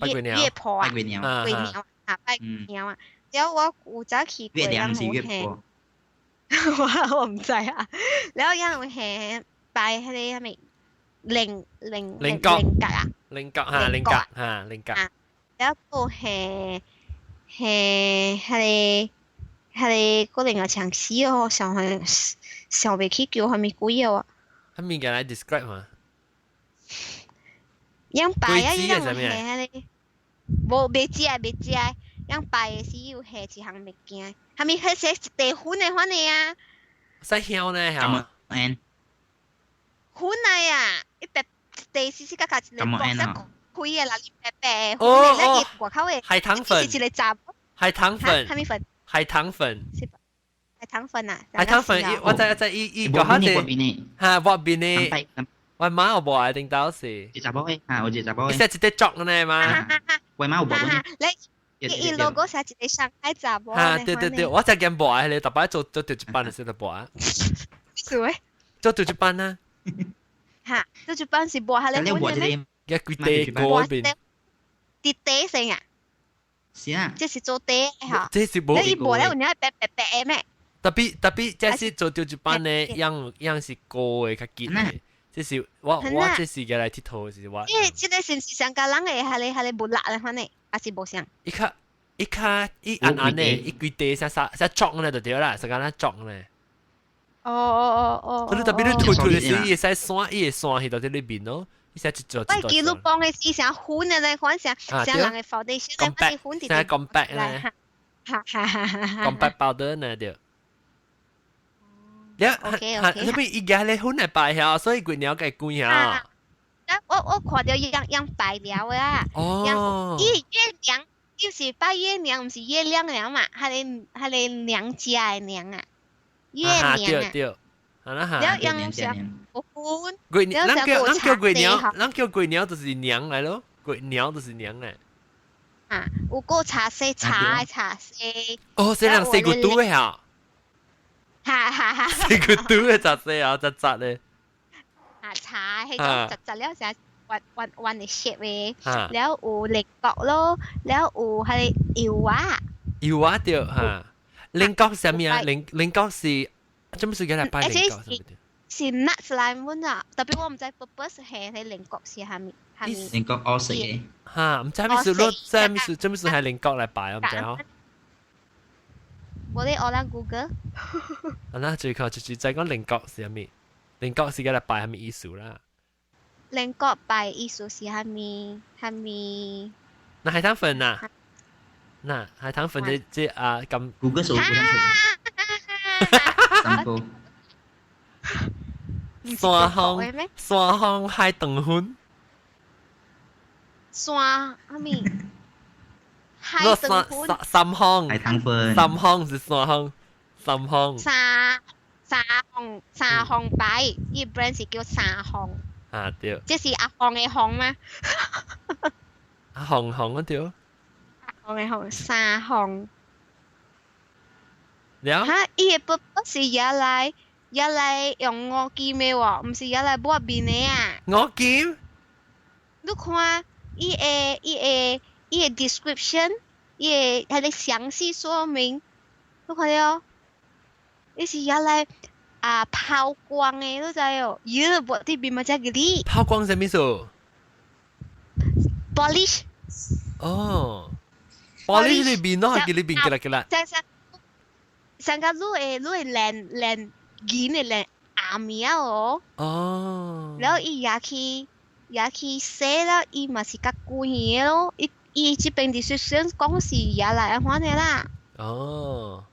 月月婆啊，拜月娘月娘啊，拜月娘啊。了我有早去過，月娘是月婆。我我毋知啊。了樣有係拜彼个啥物？靈靈靈角靈格啊，靈角哈，靈角哈，靈角。了閣係係彼个彼个可能也像死哦，想想袂起叫啥物鬼哦。啥物件來 describe 嘛？樣拜啊，樣有係彼個，無袂知啊，袂知啊。樣拜的時有下一項物件，啥物彼些一地粉的款的啊？使香呢？嚇。粉來啊！伊白一地絲絲角角一個白色開的啦，白白的。哦哦。外口的。海棠粉。是一個雜。海棠粉。啥物粉？海棠粉。海棠粉啊！海棠粉，我知我知，伊伊個哈是哈我邊的，我媽有無啊？頂到是。一查某的，哈，有一個查某的。伊寫一個作呢嘛。我媽有無呢？你伊 logo 寫一個上海查某。哈，對對對，我才驚無啊！彼個逐擺做做調一班的時就無啊。做咩？做調一班啊。哈，做一班是無彼个粉的咩？一規地嗰邊。佇底先啊。是啊。這是做底的吼。這是無。你伊無了有影白白白的咩？ tapi tapi 這是做調一班的，樣樣是高的較緊的。這是我我這是過來𨑨迌是我。這這个是毋是上加人的？彼个彼个無力的款的，還是無相？伊較伊較伊暗暗的，伊規地啥啥啥裝咧就對啦，是敢若裝咧。哦哦哦哦。你 tapi 你推推的時，伊會使散，伊會散去到這裏面咯。伊使一做一我記錄幫的是啥粉的咧，款啥啥人的 foundation 咧，款是粉佇。啥 compact 咧？哈哈哈哈哈。 compact powder 呢對。了，哈，你邊伊家咧粉來拜遐，所以月娘該貴遐。我看著樣樣拜了的啊。哦。伊月娘，伊是拜月娘，毋是月亮娘嘛？彼个彼个娘家的娘啊。月娘啊。對對，啊啦了用上粉，月娘，咱叫月娘，咱叫月娘就是娘來咯，月娘就是娘來。啊，有個茶色茶的茶色。哦，這人四個肚的嚇。哈哈哈！四個肚的茶色啊，雜雜的。啊，茶迄種雜雜了成彎彎彎的色的，了有菱角咯，了有彼个油仔。油仔對嚇，菱角是啥物啊？菱角是做咩事叫來擺菱角？是 nuts 來阮啊，特別我毋知 purpose 係彼菱角是啥物。菱角烏色的。嚇，毋知咩事咯？知咩事？做咩事係菱角來擺？我毋知哦。無你學咱 Google。啊，那最後就是再講菱角是啥物？菱角是叫來擺啥物意思啦？菱角擺意思是啥物？啥物？那海棠粉啊？那海棠粉這啊咁。 Google 數三個。山風海糖粉。山啥物？海糖粉。三方。海糖粉。三方是山風，三方。三方三方擺，伊 brand 是叫三方。啊對。這是阿鳳的鳳嗎？阿鳳鳳啊對。阿鳳的鳳，三方。了。哈！伊的不是也來也來用五金的喎，毋是也來抹面的啊。五金？你看伊的 description，伊的彼个詳細說明，你看著，伊是也來啊拋光的，你知哦？伊抹佇面嘛才吉利。拋光啥物意思？Polish。哦，polish 你面咯，叫你面吉啦吉啦。上上上個你會靚靚銀的靚暗物仔哦。哦。然後伊也去洗了，伊嘛是較貴的咯。伊這邊 description 講是也來按款的啦。哦。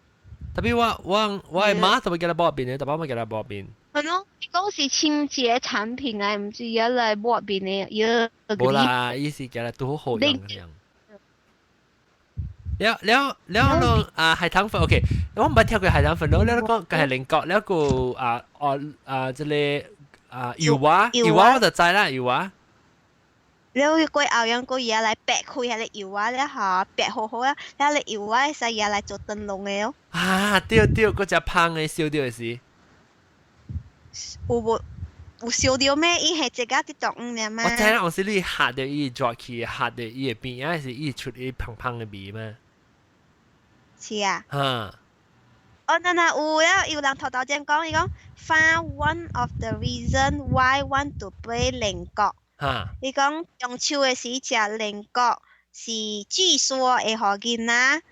特別我的媽特別叫他抹面的，特別媽叫他抹面。係咯，伊講是清潔產品啊，毋是也來抹面的，伊。無啦，伊是叫他拄好好用樣。了了了，攏啊海棠粉，OK，我毋捌聽過海棠粉咯。了講佢係菱角，了個啊哦啊，這個啊油仔，油仔我就知啦，油仔。了過後樣個嘢來掰開彼个油仔了吼，掰好好啊，了個油仔會使拿來做燈籠的哦。啊對對，嗰隻芳的燒著的時。有無有燒著咩？伊係這個佇中央爾嘛。我知啦，有時你嚇著伊抓去，嚇著伊的邊，還是伊出伊芳芳的味嘛？是啊。哈。哦，那那有了，有人頭頭前講，伊講 find one of the reason why want to play 菱角。哈。伊講中秋的時食菱角是據說會予囡仔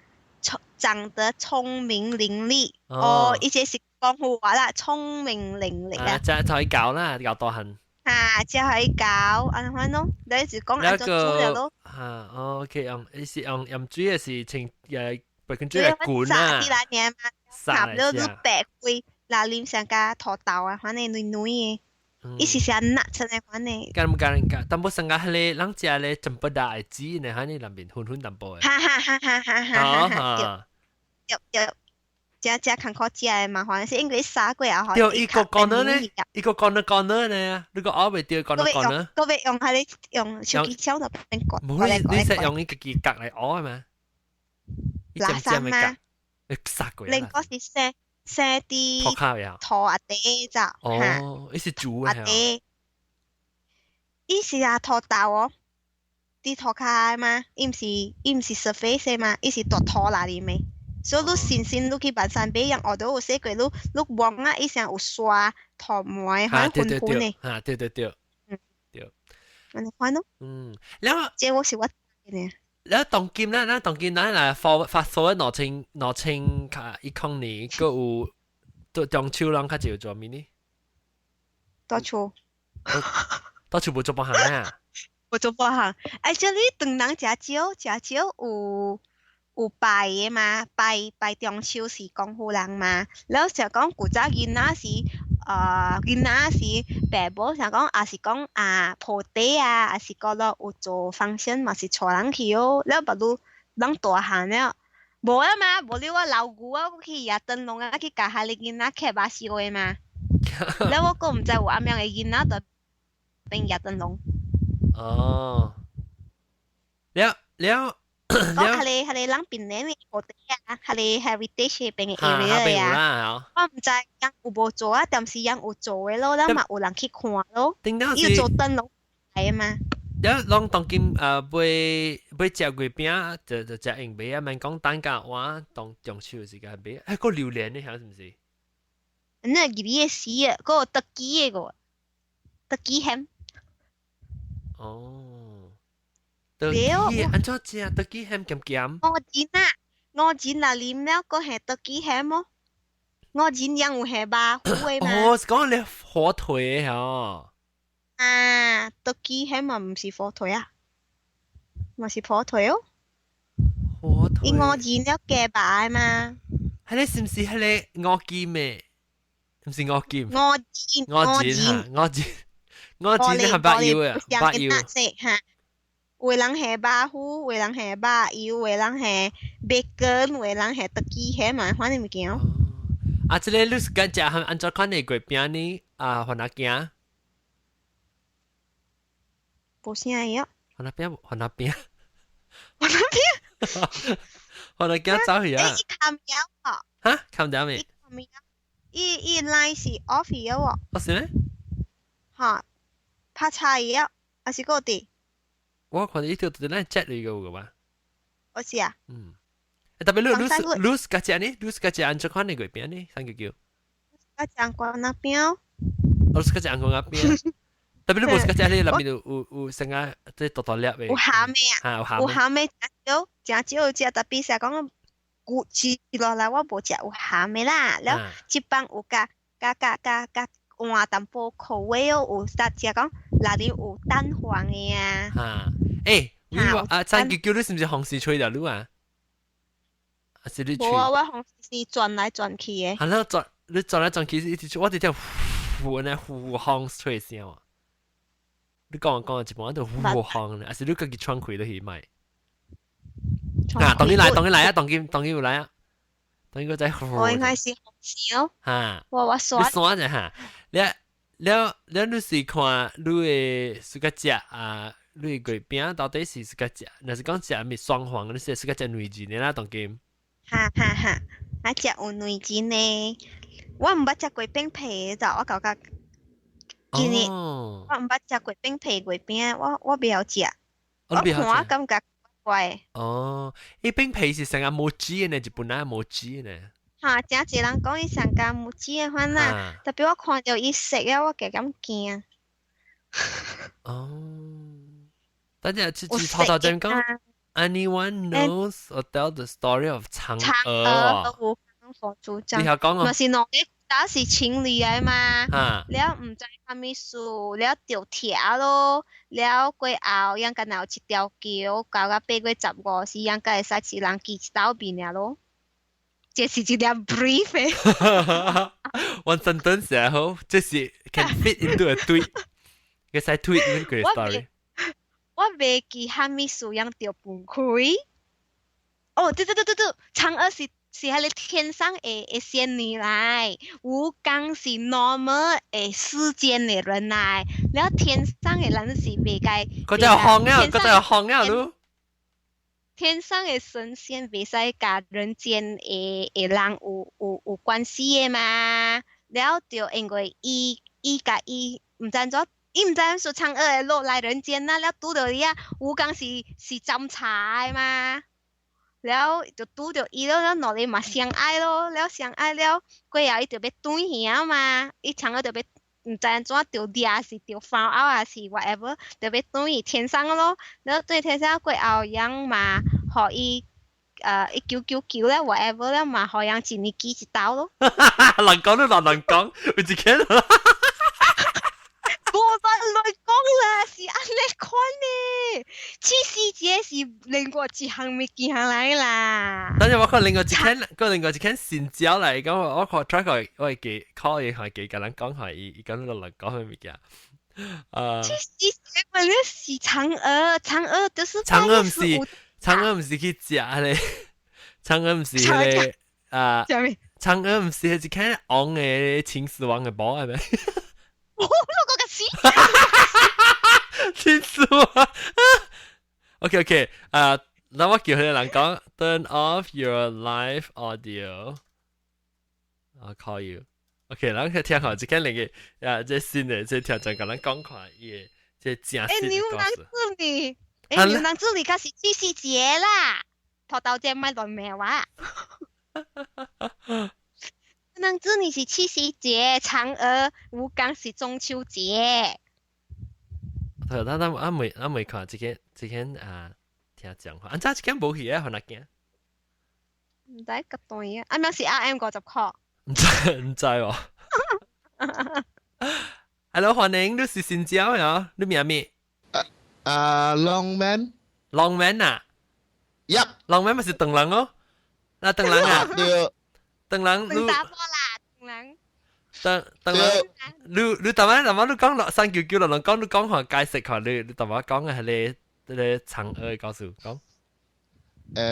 長得聰明伶俐。哦，伊這是講好話啦，聰明伶俐啊。啊，這可以教啦，教大漢。啊，這可以教，按款咯，你就講按怎煮了咯。啊，OK，用是用用水的是清白滾水來滾啊。撒佇內面嘛，插了你白開，嗱啉上加土豆啊，反正軟軟的。伊是寫 nuts 的款的。敢毋敢敢？淡薄上個彼个人食咧全部大的籽呢，彼个內面粉粉淡薄的。哈哈哈哈哈哈哈！對對對，食食艱苦食的麻煩，是因為殺過後。對，伊個講呢，伊個講呢講呢呢，你個拗袂對講呢講呢。閣欲用彼个用手機敲就變割。無你你是用伊家己割來拗的嘛？垃圾嗎？你殺過。另個是生生佇塗跤呀，塗阿底咋？哦，伊是煮的。阿底，伊是啊塗豆哦，佇塗跤嘛，伊毋是 surface 嘛，伊是佇塗內面的。所以你新鮮你去萬山買，人學到有洗過，你摸啊，伊像有刷塗膜，反粉粉的。啊，對對對，對。按呢款咯。嗯，然後這我是我的。然後當今咱咱當今咱來發發數兩千卡一空年，閣有到中秋人較少做物呢？到厝。到厝無做別項啊？無做別項，哎，這裡唐人誠少，誠少有拜的嘛，拜拜中秋是廣府人嘛，然後就講古早囡仔是，囡仔是爸母想講，也是講啊鋪底啊，還是講了有做 function 嘛是帶人去哦，了別如人大漢了，無啊嘛，無了我老牛啊，我去蜈燈籠啊，去共彼个囡仔刻肉燒的嘛。了我閣毋知有按樣的囡仔就變蜈燈籠。哦，了了。講彼个人邊的土地啊，彼个 heritage 邊的 area 啊，我毋知𪜶有無做啊，但是𪜶有做的咯，了嘛有人去看咯。伊做燈籠來嘛。了攏當今買買食月餅就食用買啊，免講等價碗當中秋時間買，欸個榴蓮的曉是毋是？那入去的死啊，閣有 turkey 的個，turkey ham。哦。turkey 按怎食？turkey ham 鹹鹹？五仁啊，五仁若啉了，閣係 turkey ham 哦。五仁樣有係肉糊的嘛？哦，是講你火腿的吼。啊，turkey ham 嘛毋是火腿啊，嘛是火腿哦。火腿。伊五仁了加肉的嘛？彼个是毋是彼个五金的？毋是五金。五仁。五仁哈，五仁，五仁係肉油的，肉油。哈。有的人係肉糊，有的人係肉油，有的人係 bacon，有的人係 turkey ham 嘛，反正物件。啊，這個你是敢食按怎款的月餅呢？啊，番仔羹。無啥會曉。番仔餅，番仔餅。番仔餅。番仔羹走去啊！伊砍掉哦。哈？砍掉未？伊伊 line 是 off 咗喎。哦，是咩？哈，拍叉伊啊，還是閣佇？我看到伊條佇咱 chat 裡個有個吧？我是啊。嗯。特別你你你自家食呢？你自家食按怎款的月餅呢？三個叫。我食關仔餅。我自家食關仔餅。特別你無自家食呢，內面有成個即大大粒的。有餡的啊！有餡的，誠少，誠少食。特別是講骨子落來，我無食有餡的啦。了，這擺有加加加加加換淡薄口味哦，有啥食講內裡有蛋黃的啊。哈，欸，啊，三叫叫你是毋是風勢吹著你啊？還是你無啊，我風是轉來轉去的。係咯，轉你轉來轉去，一直我直聽呼呢呼風吹聲啊！你講講一半就呼風咧，還是你家己喘氣都去買？啊，當你來，當你來啊，當今當今有來啊，當今個在呼。我應該是風聲。哈，我刷。你刷者哈，了了了，你是看你的自家食啊？你的月餅到底是自家食？若是講食咪雙黃，你是自家食兩仁的啦，當今。哈哈哈，啊食有兩仁的，我毋捌食過餅皮的，我感覺。今年我毋捌食過餅皮月餅，我袂曉食。我看感覺怪。哦，伊餅皮是成個無籽的呢，日本人無籽的呢。哈，誠濟人講伊上加無籽的款啦，特別我看著伊色啊，我加減驚。哦，等陣次次頭頭先講，Anyone knows or tell the story of 嫦娥？娥佛祖章。你曉講哦？嘛是兩个打是情侶來嘛，了毋知啥物事，了著拆咯，了過後，應該若有一條橋，到到8月15時，應該會使一人騎一斗面爾咯。這是一粒 brief 的。 One sentence 也好，這是 can fit into a tweet，會使 tweet 呢個 story。我袂記啥物事樣著分開。哦，對對對對對，嫦娥是彼个天上的仙女來，吳剛是 normal 的世間的人來，了天上的人是袂該。嗰隻有風啊，嗰隻有風啊，你。天上的神仙袂使佮人間的人有關係的嘛，了就因為伊共伊毋知按怎，伊毋知按怎嫦娥會落來人間啦，了拄著伊啊，吳剛是斟茶的嘛。了就拄著伊了，了兩个嘛相愛咯，了相愛了，過後伊就欲轉去啊嘛，伊嫦娥就欲毋知按怎著掠是著 found out 還是 whatever，就欲轉去天上咯。了轉天上過後，𪜶嘛，予伊1999了 whatever 了嘛，予𪜶一年寄一刀咯。人講都難人講，有一間。無法來講啦，是按呢款的。其實這是另外一項物件來啦。等陣我看另外一間，個另外一間新招來講，我看 try 個我會記 call 伊，係記共人講下，伊伊講落來講彼物件。其實這個是嫦娥，嫦娥就是嫦娥毋是，嫦娥毋是去食咧，嫦娥毋是彼個啊？啥物？嫦娥毋是一間王的秦始皇的某係咪？我嗰個死！秦始皇。OK OK，啊，那我叫彼個人講，turn off your live audio。I'll call you。OK，咱去聽下這間另個啊，這新的這聽眾共咱講看伊的這正實的故牛郎事。織女，牛郎織女嗰是七夕節啦，頭頭節莫亂罵我。牛郎織女是七夕節，嫦娥吳剛是中秋節。咱咱啊未啊未看這間這間啊聽講話，按怎這間無去啊？予若驚？毋知個對啊，啊咪是 RM 50箍。毋知毋知喎。Hello，歡迎，你是新椒呀？你名咩？啊，Longman。 Longman 啊？Yep。 Longman 咪是長人哦。那長人啊？對。長人。長查埔啦，長人。長長人，你你頭先頭先你講落399落人講，你講下解釋下，你你頭先講嘅係你你嫦娥的故事講。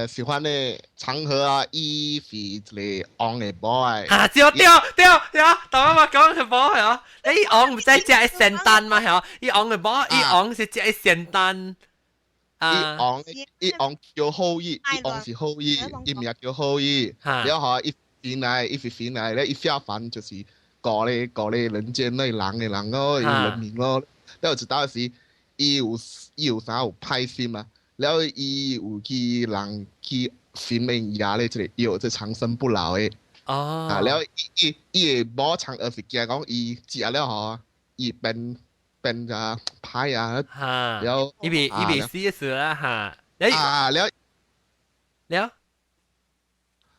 喜歡的嫦娥啊，伊是一個王的某的。啊，對對對對，頭先我講係某係哦，伊王毋知食仙丹嘛係哦，伊王的某，伊王是食仙丹。伊王伊王叫后羿，伊王是后羿，伊名叫后羿。然後伊飛來，伊是飛來咧，伊下凡就是過咧過咧人間那人的人咯，人民咯。然後一道時，伊有啥有歹心啊？然後伊有去人去訓練伊咧，這個藥這長生不老的。哦。啊，然後伊伊伊的某嫦娥是驚講伊食了吼，伊變變啊歹啊。然後伊未伊未死的時啦哈。啊，了了。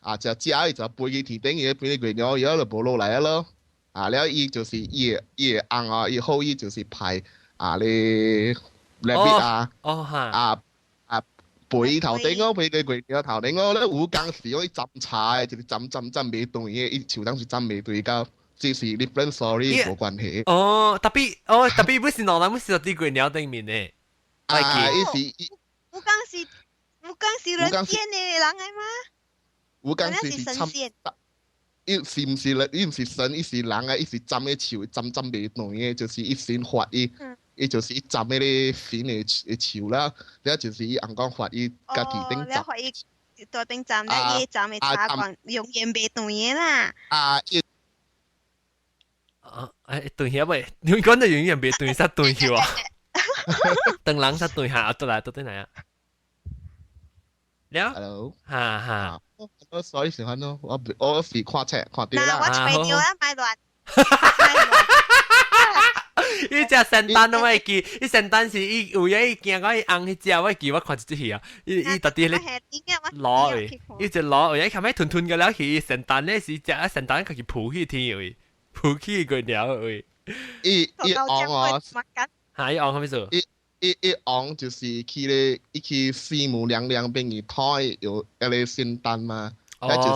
啊，就食伊就飛去天頂，伊飛去月亮，伊就無落來咯。啊，了伊就是伊的伊的翁啊，伊後羿就是派啊咧 rabbit 啊，哦哈，啊啊飛頭頂哦，飛過月亮頭頂哦，咧吳剛是用伊斬柴，就是斬斬斬袂斷的，伊樹當是斬袂斷到，這是 different story 無關係。哦，tapi 哦，tapi 不是兩人，不是佇月亮頂面的。啊，伊是吳剛是吳剛是人間的人來嗎？吳剛是是參，伊是毋是人？伊毋是神，伊是人啊！伊是斬的樹，斬斬袂斷的，就是伊神發伊，伊就是伊斬彼个神的的樹啦。了就是伊翁講發伊家己頂斬。發伊台頂斬咧，伊斬的茶館永遠袂斷的啦。啊！伊啊！哎，斷去未？你講得永遠袂斷，煞斷去喎。長人煞斷下，倒來倒轉來啊！了，Hello，哈哈。我所以喜歡咯，我我是看冊看到啦。我揣著啦，莫亂。伊食仙丹我會記，伊仙丹是伊有影伊驚講伊翁彼隻，我記我看一出戲啊。伊伊特佇彼攞去，伊就攞，有影後尾吞吞個了去，仙丹咧是食仙丹，家己浮去天位，浮去個了位。伊伊翁哦，哈，伊翁啥物事？伊伊伊翁就是去咧，伊去四母娘娘邊去討有彼个仙丹嘛，啊就是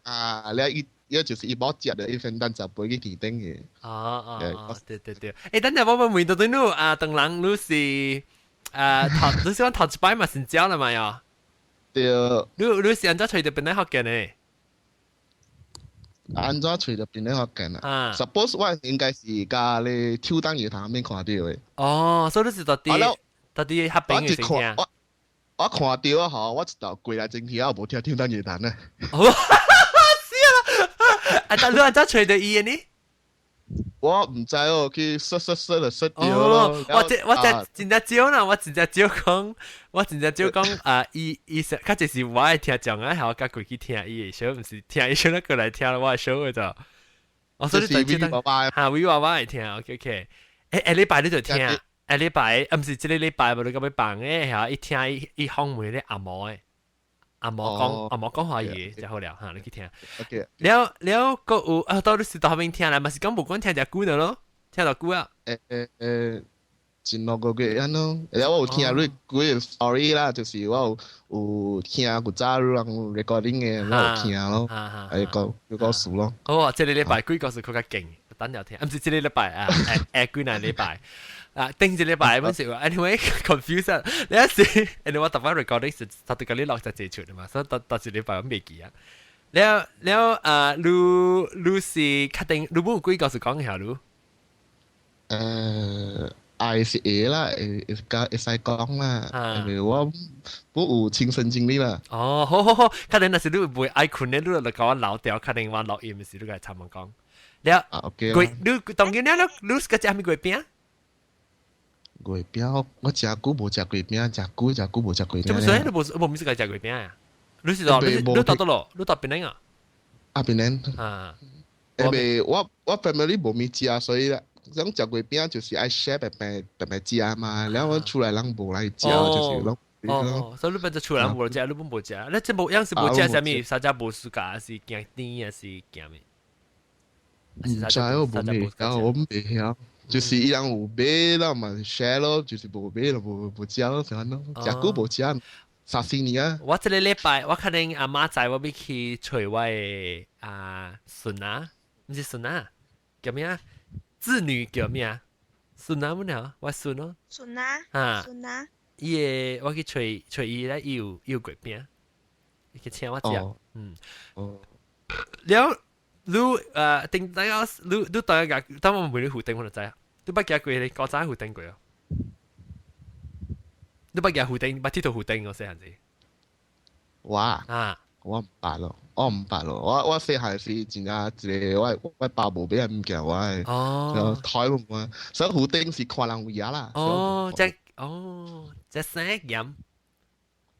啊，了伊。伊就是伊某食的，伊仙丹就飛去天頂嘅。哦哦，對對對。欸，等陣我問問到對你啊，當人你是啊頭，你是講頭一擺嘛成交了嘛喲？對。你你是按怎揣著檳榔福建的？按怎揣著檳榔福建啊？Suppose 我應該是佮咧抽檔夜頭面看著的。哦，所以你是佇佇佇合併的時聽。我我看著啊吼，我一道過來前去，我無聽抽檔夜談啊。啊！但你按怎揣著伊的呢？我毋知哦，去說說說就說著咯。我這我這真正少啦，我真正少講，我真正少講啊！伊伊是較濟是我愛聽講啊，我佮過去聽伊的 show，毋是聽伊 show 過來聽我的 show 的就。我所以你就哈，威娃娃愛聽，OK OK。欸，下禮拜你就聽，下禮拜啊，毋是這个禮拜，無你閣欲放的，嚇，伊聽伊伊訪問咧阿毛的。阿毛講阿毛講華語就好了嚇，你去聽。了了，閣有啊，到底是到後面聽啦，嘛是講無管聽遮久了咯，聽偌久啊？欸欸欸，前兩個月按咯，了我有聽你幾個 story 啦，就是我有有聽古早人 recording 的，我有聽咯，還講有故事咯。哦，這个禮拜鬼故事閣較勁，等了聽，毋是這个禮拜啊，下幾若禮拜。啊，頂一禮拜本是，anyway confuse 啊！你一時，anyway 我特別 recording 是實對個你落就借出嘛，所以到到一禮拜我未記啊。了了啊，你你是確定你冇幾個是講下你？愛是會啦，會會會使講啦，因為我不有親身經歷啦。哦，好好好，確定若是你袂愛睏咧，你就共我留掉，確定我錄音時你該參我講。了，啊，OK 月你當今了，你你是個食啥物月餅？月餅我誠久無食月餅，誠久誠久無食月餅。做麼事？你無無毋是該食月餅啊？你是到你你到佗落？你到檳城啊？啊，檳城。啊。因為我 family 無物食，所以咧，種食月餅就是愛 share 白白白白食嘛。然後我厝內人無來食，就是攏。哦，所以你變做厝人無食，你本無食。你這無樣是無食啥物？啥只無 suka，是驚甜還是驚咩？毋知我無咩，我毋會曉。就是伊人有買啦嘛 share 咯，就是無買就無無食咯，是按咯，誠久無食，三四年啊。我這個禮拜我可能阿媽載我欲去揣我的啊孫啊，毋是孫啊，叫咩啊？子女叫咩啊？孫啊，乜嘢？我孫咯。孫啊。啊。孫啊。伊的我去揣揣伊咧，伊有伊有月餅，伊去請我食。嗯。哦。了，你頂大家你你大家當我問你湖頂我就知啊。你捌行過咧古早湖頂過啊？你捌行湖頂，捌佚佗湖頂我細漢時。我啊，我毋捌咯，我毋捌咯，我細漢時真正一個我我爸無買物件，我哦，台無啊，所以湖頂是看人有影啦。哦，這哦，這生鹽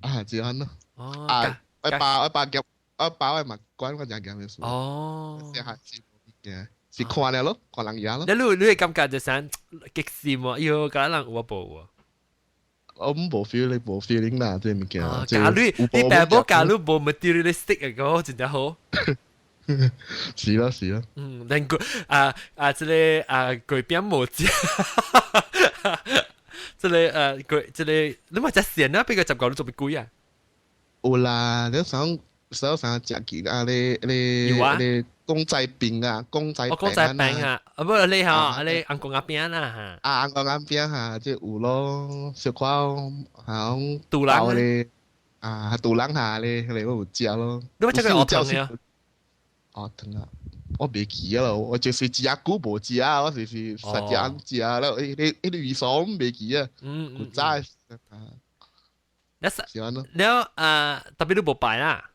啊，這樣咯。哦，啊，我爸我爸夾，我爸我嘛管我食鹹的事。哦，細漢時無物件，是看了咯，看人贏咯。你你你會感覺就想激心喎，喲，敢人有啊無啊？我無 feel，你無 feeling 啦，這物件。假如你爸母假如無 materialistic 嘅個，真正好。是咯是咯。嗯，連個啊啊，這個啊月餅無食，這個月這個你嘛食鹹啊？比個習慣你做咩鬼啊？有啦，你想想想食其啊？你你你公仔餅啊，公仔公仔餅啊，啊不你吼，你紅公仔餅啦嚇。啊，紅公仔餅嚇，這有咯，小可好肚腩咧，啊，肚腩下咧，你我有食咯。你捌食過芋頭啊？芋頭啊，我袂記啊咯，我就是食久無食啊，我就是實食按食啦，你你你味素袂記啊，古早啊。你是按咯。了啊，特別你無拜啦。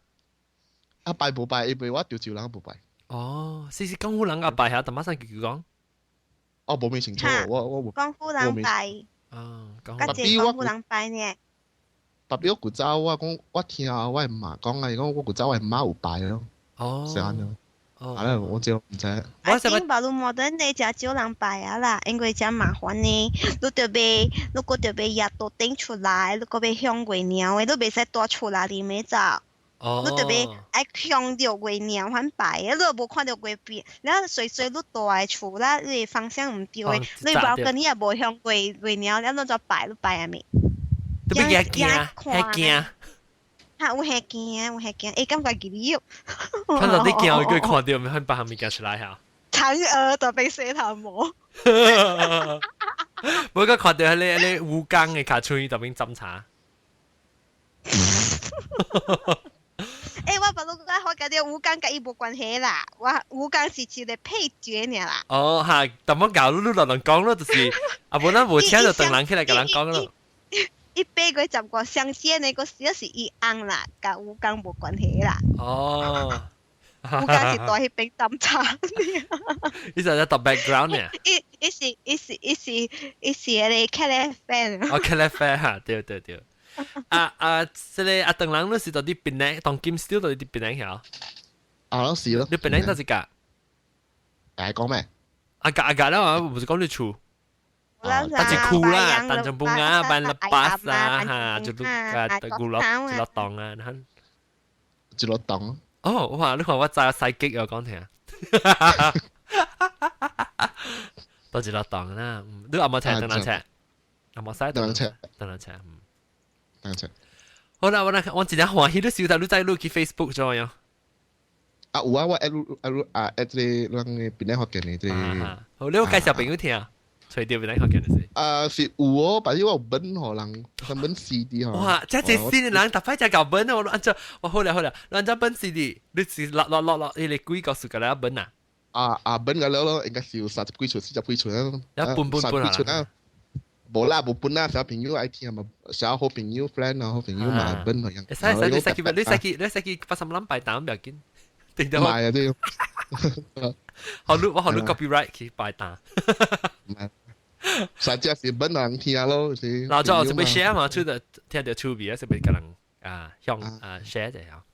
啊拜無拜，因為我潮州人無拜。哦，是是廣府人啊拜下，但馬上叫佢講。哦，無咩清楚，我無。廣府人拜。啊，較濟廣府人拜呢。特別我古早我講，我聽我媽講啊，伊講我古早我媽有拜咯。哦。是按咯。哦。啊，我就毋知。我頂把路摩登的誠少人拜啊啦，因為誠麻煩呢。你著欲，你閣著欲攑桌頂出來，你閣欲向月娘的，你袂使蹛厝內裡面走。哦。你著欲愛向著月娘款拜的，你若無看著月邊，了隨隨你蹛的厝啦，你的方向毋對的，你包括你也無向月月娘，了你怎拜？你拜啥物？你欲驚驚，嚇驚。哈，有嚇驚，有嚇驚，會感覺記哩。看到你驚，佢看到咪很把物件出來嚇。嫦娥就被舌頭磨。無個看到彼个彼个吳剛的跤喙特別斟茶。欸，我把你講好，佮你吳剛佮伊無關係啦，我吳剛是一個配角爾啦。哦，哈，淡薄搞你你亂亂講咯，就是啊，無咱無請就等人起來共人講咯。伊8月15相見的個時是伊翁啦，佮吳剛無關係啦。哦。吳剛是蹛彼邊斟茶。伊就在讀 background 呢。伊伊是伊是伊是伊是彼個茄喱啡。哦，茄喱啡哈，對對對。啊啊，這個啊，當人你是佇檳城，當今 still 佇檳城曉？啊，是咯。你檳城佗一間？會講咩？啊格啊格啦嘛，毋是講你厝。啊，但是區啦，淡江本啊，辦了巴士啊，哈，就都啊，古落一落檔啊，你看。一落檔。哦，我話你看我知西極啊，講聽。都一落檔啦，你有冇車？等人車？有冇使？等人車。等人車，嗯。等車。好啦，我來我真正歡喜你收到你再你去 Facebook 做樣。啊有啊，我 add add 啊 add 這個咱的檳城福建的這個。好，你有介紹朋友聽。隨掉俾你學見就是。啊，是有哦，但是我有本予人，上本 CD 嗬。哇！這這新的人特擺只搞本我按照我好啦好啦，按照本 CD，你是落落落落，你幾個數個來本啊？啊啊本個了咯，應該是有三十幾出、40幾出啊。一半半半啊。無啦，無本啦，小朋友愛聽嘛，小好朋友 friend 啊，好朋友嘛本樣。會使會使，你使去你使去你使去發什麼諗擺單唔要緊。定到。唔係啊，對。好你我好你 copyright 去擺單。實際是本人聽咯，是。老早是欲 share 嘛，出的聽到趣味啊，是欲共人啊向啊 share 者啊。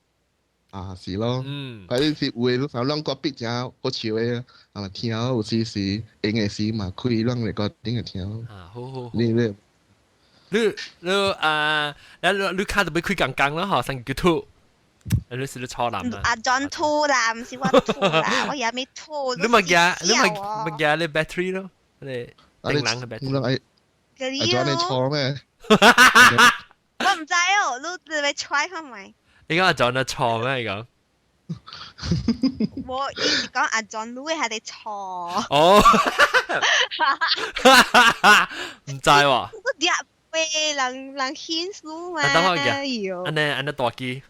啊，是咯。反正是有的，反正隔壁遮好笑的，啊聽，有時是閒的時嘛，開攏會個頂個聽。啊，好好。你你你你啊，你你卡就欲開工工啦，嗬，生叫吐。你是你錯男啊？阿 John 吐啦，唔是我吐啦，我也未吐。你咪夾，你咪咪夾你 battery 咯，你電人嘅 battery。阿 John 你錯咩？我唔知哦，你你欲 try 看覓？你講阿 John 係錯咩？你講？我伊是講阿 John 你係哋錯。哦。唔知喎。我啲俾人人顯示嘛。等我嘅，按呢按呢大機。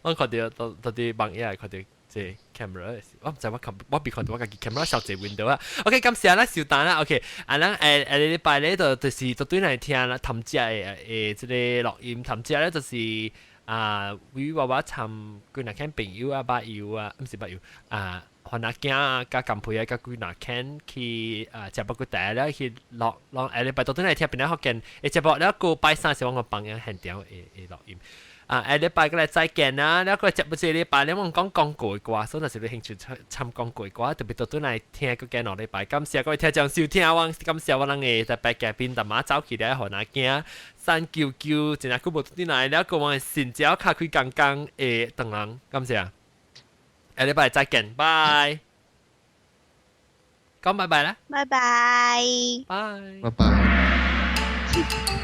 我看著到到佇網頁看著這 camera，我毋知我看我未看著我家己 camera 小濟 window 啊。OK，感謝咱收單啦。OK，啊，咱下下禮拜咧就就是就對來聽啦，頭隻的的這個錄音，頭隻咧就是啊，為我我參幾若間朋友啊，捌友啊，毋是捌友啊，番仔囝啊，佮甘皮啊，佮幾若間去啊，食肉骨茶了去錄錄下禮拜就對來聽邊個福建的節目了，閣拜三是我個幫人現場的的錄音。啊，下禮拜閣來再見啦！了閣接不這禮拜咧，我講廣告的歌，所以若是你興趣參廣告的歌，特別倒轉來聽閣加兩禮拜。感謝各位聽眾收聽，我感謝我人的特別嘉賓，淡仔走去了，予若囝三九九，真正久無轉來了，閣我的新招較開工工的唐人，感謝。下禮拜再見，拜。講拜拜啦！拜拜。拜。拜拜。